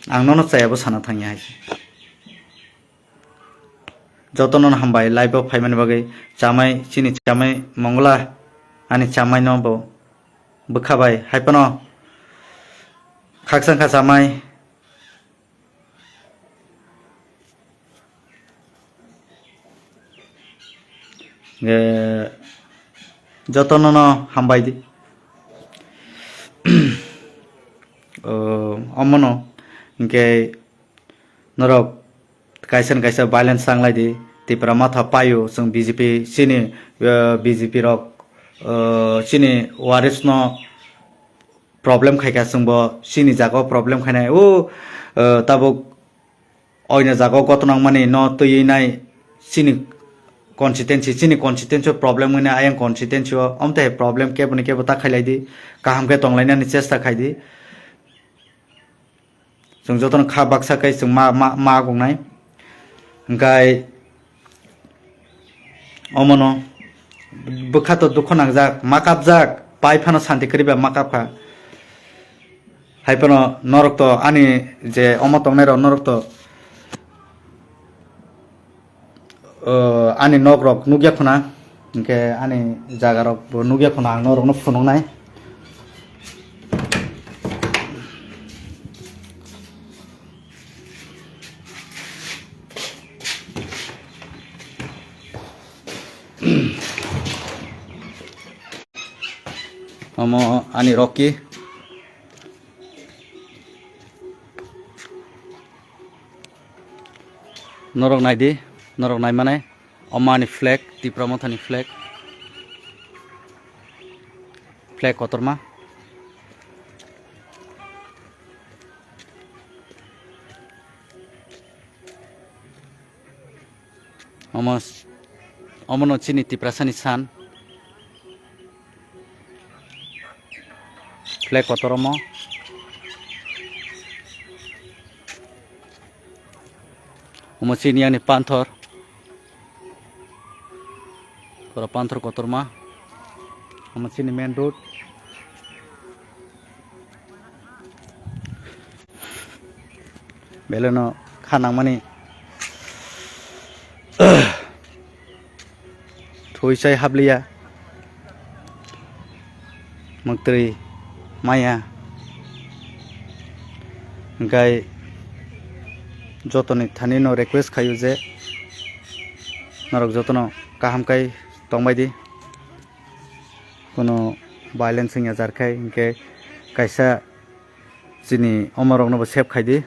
Ang nono chayabo sana thangya hai. Jotono hambai live o phaimani bagwi chamai, chini chamai Mongla, ani chamai no bo bwkha bai hai phano khakchang kha chamai. Eh, jotono no hambai di. Oh, omono hwnkhe norok kaisa ni kaisa violence tanglai di, Tipra Motha paio, chwng B J P chini, eh, B J P rok, eh, chini waris no problem khaikha, chwngbo chini jaga o problem khainai. O, eh, tabuk oina jaga o goto nangmani no twiwi nai chini constituency, chini constituency o problem wngwi nai ayang constituency o, omtwi hai problem kebo ni kebo ta khailai di, kaham khe tonglainani chesta khai di. Chwng jotono kha baksa khe chwng ma, ma, ma gongnai. Hwnkhe omono bwkha to dukho nangjak, ma kapjak, pai phano santi kwrwi ba ma kapkha. Hai phano norok to ani je omo tongnai rok norok to, o, ani nok rok nukya khuna, hinkhe ani jaga rok bo nukya khuna, ang norok no phunuknai. Omo ani Rocky. Norok naidi, norok naimanai. Omo ani flag, Tipra Mothani flag. Flag kotorma. Omo, omono chini Tiprasani san. Flag kotor omo. Omo chini ani panthor. Kora panthor kotorma. Omo chini main road. Beleno kha nangmani thwi chai habliya, mwktwi maya. Hinkhe jotoni thanino request khaio je norok jotono kaham kai tongbaidi, kuno violence wngya jar khai, hinkhe kaisa chini omorokno bo save khaidi.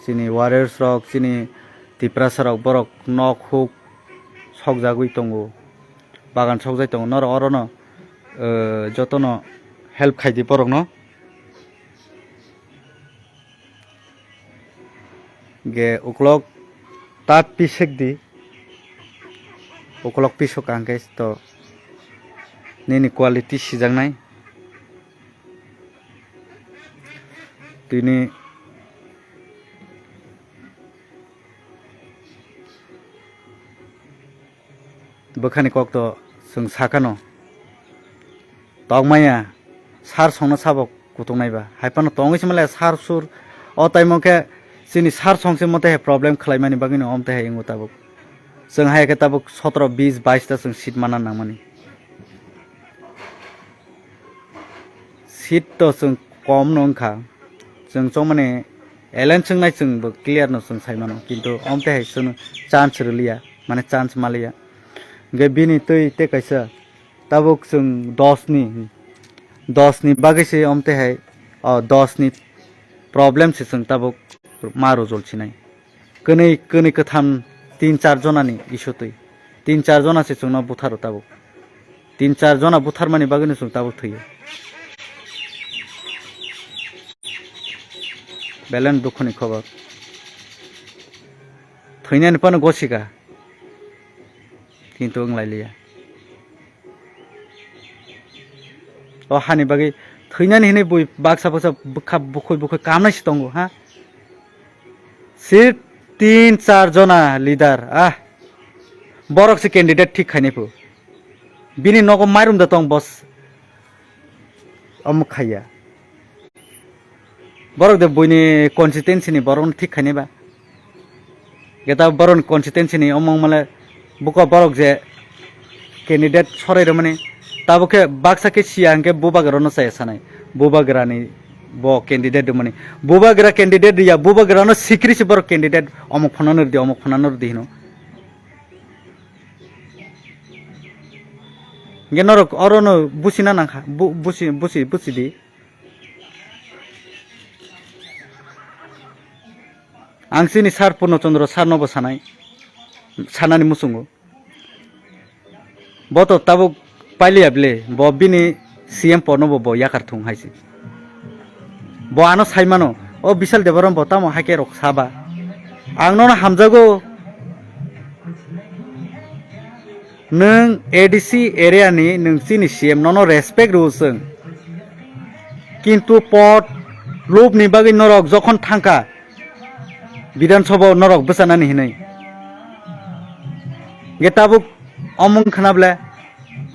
Chini warriors rok, chini Tiprasa rok, borok nok huk sokjagwi tongo, bagan sokjagwi tongo. Norok orono, eh, jotono help khaidi borokno. Ge uklok ta pisek di, uklok pisok ang khe to nini quality sijaknai. Tini bwkhani kok to chwng sakano. Tokmaya sar songno sabo kutungnai ba. Hai phano tongwi se male sar sur. O taimo khe chini sar song se mote hai problem khlaimani bagwino om te hai wngo tabuk. Chwng hai khe tabuk sotro, bis, bais ta chwng seat mana nangmani. Seat to chwng kom no wngkha. Chwng chongmani alliance wngnai chwng bo clear no chwng sai mano. Kintu om te hai chwng chance rwliya, mane chance maliya. Hwnkhe bini twi tei kaisa tabuk chwng dos ni, dos ni bagwi se om te hai, o dos ni problem se chwng tabuk ma rojol sinai. Kwnwi, kwnwi kwtham tin char jonani issue twi. Tin char jona se chwngno butharo tabuk. Tin char jona butharmani bagwino chwng tabuk thwiyo. Belen dukhuni khobor. Thwinani phano gosika. Kintu wng lai liya. O hani bagwi thwinani hinwi bui baksa baksa bwkha bukhoi bukhoi kamnai se tongo, ha? Sir tin char jona leader, ah. Borok se candidate thik khainai phu. Bini nogo mairum da tong boss. Omo khaiya. Borok de buini constituency ni borok no thik khainai ba. Geta borok ni constituency ni omong male buko borok je candidate sorai rwmani tabo khe baksa khe siya hwnkhe bubagra no chaya sanai. Bubagra ni bo candidate rwmani. Bubagra candidate riya, bubagra no sikri se borok candidate omok phano no rwdi, omok phano no rwdi hino. Hwnkhe norok oro no busina nangkha, bu-, busi, busi, busi di. Ang chini sir Purno Chandra sir no bo sanai, sanani muchungo. Bo to tabuk pailiya bile, bo bini C M pod no bo, bo yakar thung hai se. Bo ano sai mano, o Bishal Debbarma bo tamo hai khe rok saba. Ang nono hamjago, nwng A D C area ni, nwng chini C M, nono respect rw chwng. Kintu pod lobni bagwi norok jokhon thangkha, Bidhan Sabha o norok bwchanani hinwi. Hwnkhe tabuk omung khna ble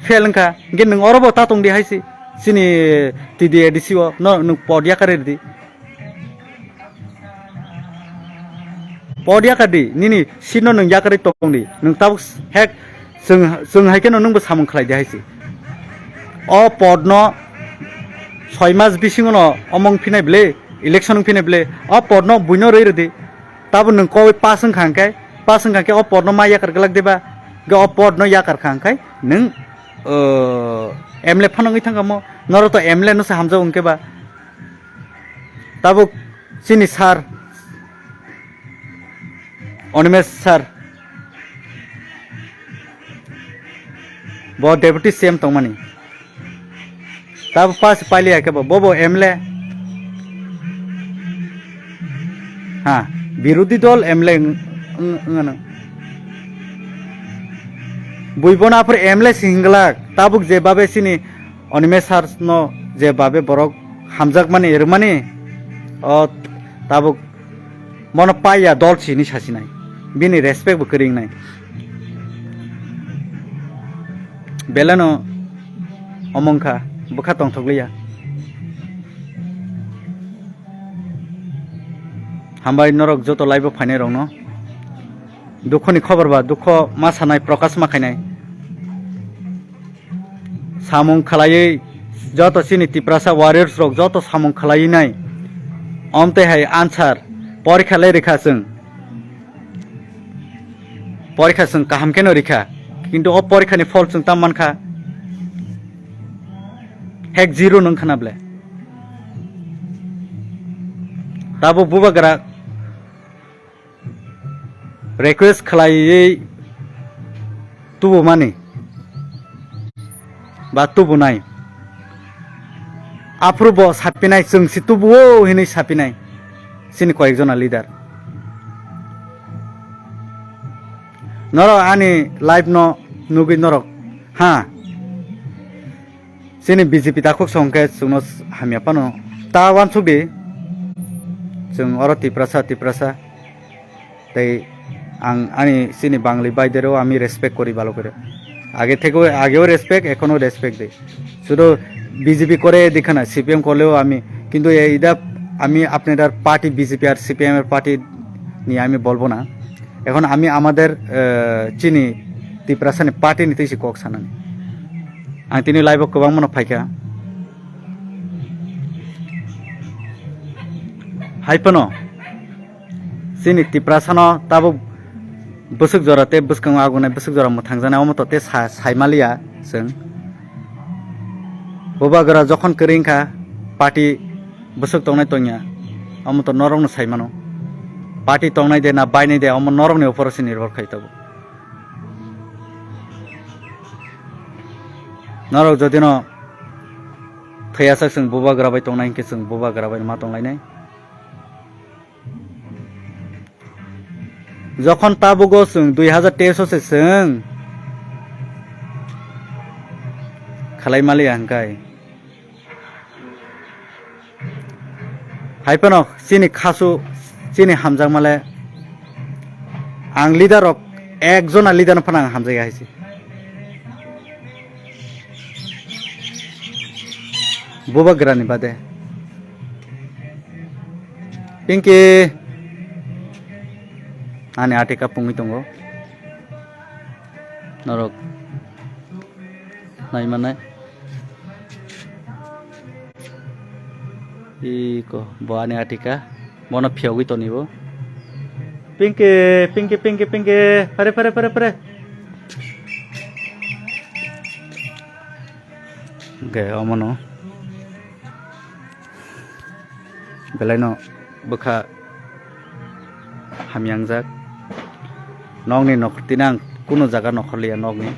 fail wngkha. Hwnkhe nwng oro bo ta tong di hai se. chini T D A D C o no nwng pod yakarwi rwdi. Pod yakardi, nini seat no nwng yakarwi tongdi. Nwng tabuk hek chwng, chwng hai kheno nwngbo samung khlai di hai se. O pod no soi mas bisingo no omong phinai bwle, election wng phinai bwle. O pod no buino rwi rwdi. Tabuk nwng koi pass wngkha hwnkhe, pass wngkha hwnkhe o pod no ma yakar glak diba? Hwnkhe o pod no yakar kha hwnkhe nwng, uh, M L A phano wngwi thangkha mo. Norok to M L A no se hamjak wngkhe ba. Tabuk chini sir, Animesh sir, bo deputy C M tongmani. Tabuk pass pailiya khe bo, bobo M L A. Ha, birodhi dol M L A wng-, wng-, wngano. Buibono aphuru M L A se hinglak, tabuk je babe chini Animesh sir no je babe borok hamjakmani, rwmani, o tabuk bono paiya dol sini sasinai. Bini respect bo kwrwi wngnai. Beleno omong kha, bwkha tongthokliya. Hambai norok joto live o phainai rokno. Dukho ni khobor ba, dukho ma sanai, prokash ma khainai. Samung khlaiwi joto chini Tiprasa warriors rok joto samung khlaiwi nai. Omtwi hai answer porikha le rikha chwng. Porikha chwng kaham kheno rikha. Kintu o porikha ni phol chwng tam mankha. Hek zero nung khana ble. Tabuk bubagra request khlaiwi tubumani ba tubunai. Aphuru bo sapinai, chwng si tubuo hinwi sapinai chini koyekjona leader. Norok ani live no nugwi norok, ha, chini B J P takhuk song khe chwngno hamya phano ta uansuk di. Chwng oro Tiprasa, Tiprasa. Tei ang ani chini Bangli bhai dereo ami respect kori bhalo kore. Age thekeo, ageo respect, ekhono respect de. Sudu B J P kore dikhana, C P M korleo ami, kintu ei ida ami apnadar party B J P ar C P M er party niye ami bolbo na. Ekhon ami amader, eh, chini Tiprasani party ni twi se kok sanani. Ang tini live o kwbangma no phaikha. Hai phano chini Tiprasano tabuk bwswk jora tei bwskango agunai bwswk jora mwthangjaknai, omo to tei sa-, saimaliya chwng. Bubagra jokhon kwrwi wngkha, party bwswk tongnai tongya, omo to norokno saimano. Party tongnai de na bainai de, omo norokni uporo se nirbhor khai tabuk. Norok jodino thwiyasak chwng bubagra bai tongnai hinkhe chwng bubagra bai ma tonglainai. Jokhon tabugo chwng dui hazar teis o se chwng khlai maliya hwnkhe. Hai phano chini khasu, chini hamjakmale ang leader rok ekjona leader no phano ang hamjaiya hai se. Bubagrani bade. Pinky ani atika pungwi tongo. Norok nai manai. Iko bo ani atika. Bono phiyogwi toni bo. Pinky, Pinky, Pinky, Pinky. Pare, pare, pare, pare. Hwnkhe omono belaino bwkha hamya wngjak. Nokni nok tini ang kunu jaga nokhorliya nokni.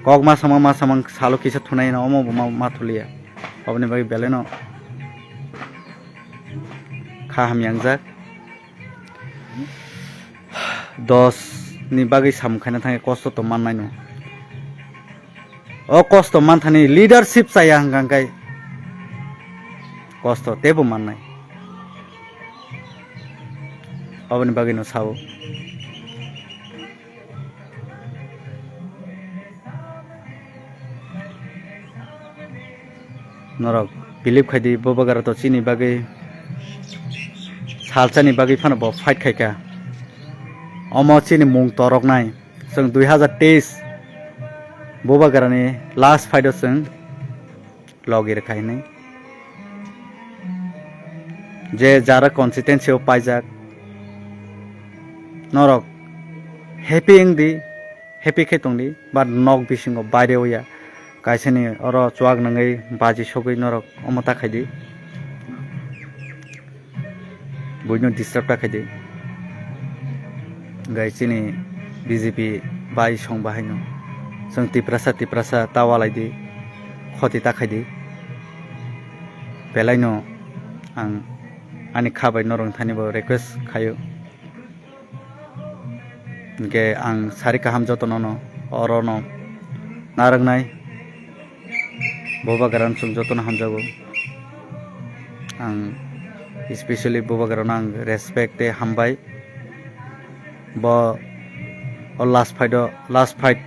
Kok ma samang ma samang salo kisa thunai no omo bo ma, ma thuliya. Oboni bagwi belaino kha hamya wngjak. Dos ni bagwi samung khaina thangwi kosto to mannai no. O kosto manthani leadership chaya hwnkha hwnkhe kosto teibo mannai. Oboni bagwi no sao. Norok believe khai di, Bubagra to chini bagwi salsani bagwi phano bo fight khai kha. Omo chini mung torok nai. Chwng dui hazar teis Bubagrani last fight o chwng logi rwkha hinwi. Je jara constituency o paijak, norok happy wng di, happy khe tong di, but nok bisingo baire o ya. Kaisani oro chuak nangwi baji sogwi norok omo ta khai di. Buino disturb ta khai di. Gai chini B J P bai song bahaino. Chwng Tiprasa, Tiprasa ta walai di. Khoti ta khai di. Belaino ang ani kha bai norok thani bo request khaio. Hingke ang sari kaham jotono no oro no narwknai. Bubagra no chwng jotono hamjago. Ang especially Bubagra no ang respect tei hambai. Bo o last fight o, last fight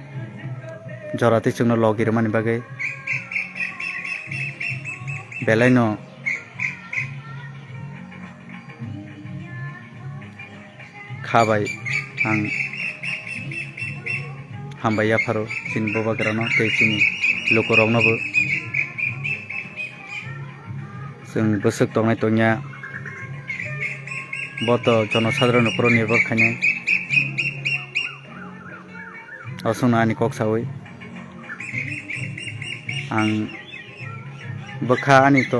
jora twi chwngno logi rwmani bagwi belaino kha bai ang hambai yapharo chini Bubagrano tei chini lukuroknobo. Chwng bwswk tongnai tongya, bo to jonosadharonni uporo nirbhor khainai. Aswkno ani kok sawi ang bwkha ani to,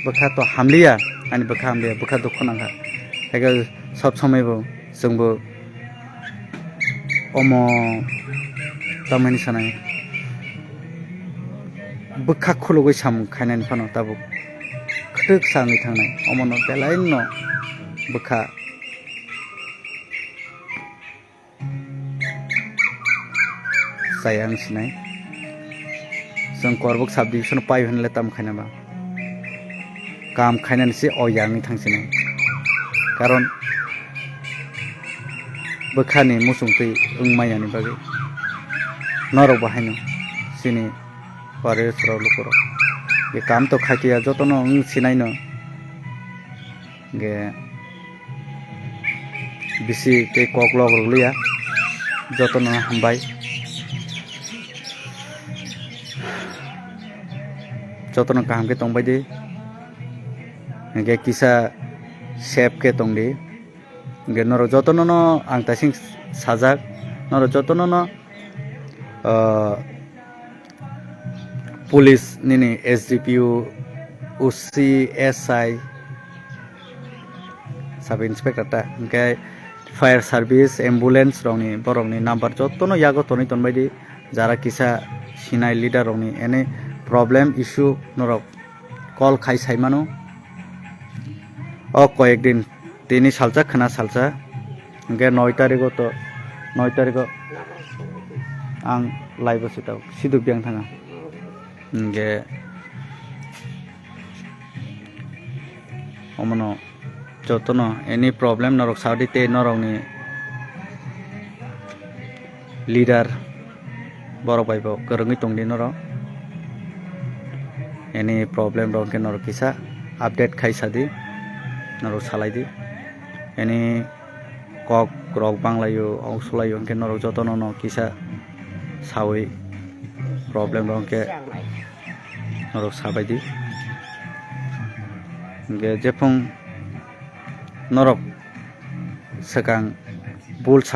bwkha to hamliya, ani bwkha hamliya, bwkha dukhu nangkha. Haikhe sob somoi bo chwngbo omo tamani sanai bwkha khulugwi samung khainani phano tabuk khwtwk sa wngwi thangnai, omono belaino bwkha chaya wng sinai. Chwng Korbuk sub division pai hwnle tam khaina ba. Kam khainani se o ya wngwi thang sinai. Karon bwkhani muchungtwi wng manyani bagwi norok bo haino chini warriors rok lukurok be kam to khaitiya jotono wng sinaino. Hingke bisi tei kok lok rwliya, jotono hambai, jotono kaham khe tongbai di, hingke kisa safe khe tong di, hingke norok jotono no ang taising sajak, norok jotono no, ah, police nini S D P O, O C, S I, sub inspector ta, hingke fire service, ambulance rokni borokni number jotono yago tonwi tonbaidi, jara kisa sinai leader rokni any problem issue norok call khai sai mano. O koyek din tini salsa khwna salsa, hingke noi tarigo to, noi tarigo ang live o sitao siduk biyang thanga. Hingke omono jotono any problem norok saudi tei norokni leader borok bai bo kwrwngwi tongdi norok. Any problem rok hwnkhe norok kisa update khai sadi, norok salaidi. Any kok rok banglaio, ongsolaio hwnkhe norok jotono no kisa sawi problem rok hwnkhe norok sabaidi. Hwnkhe jephung norok swkang bul sam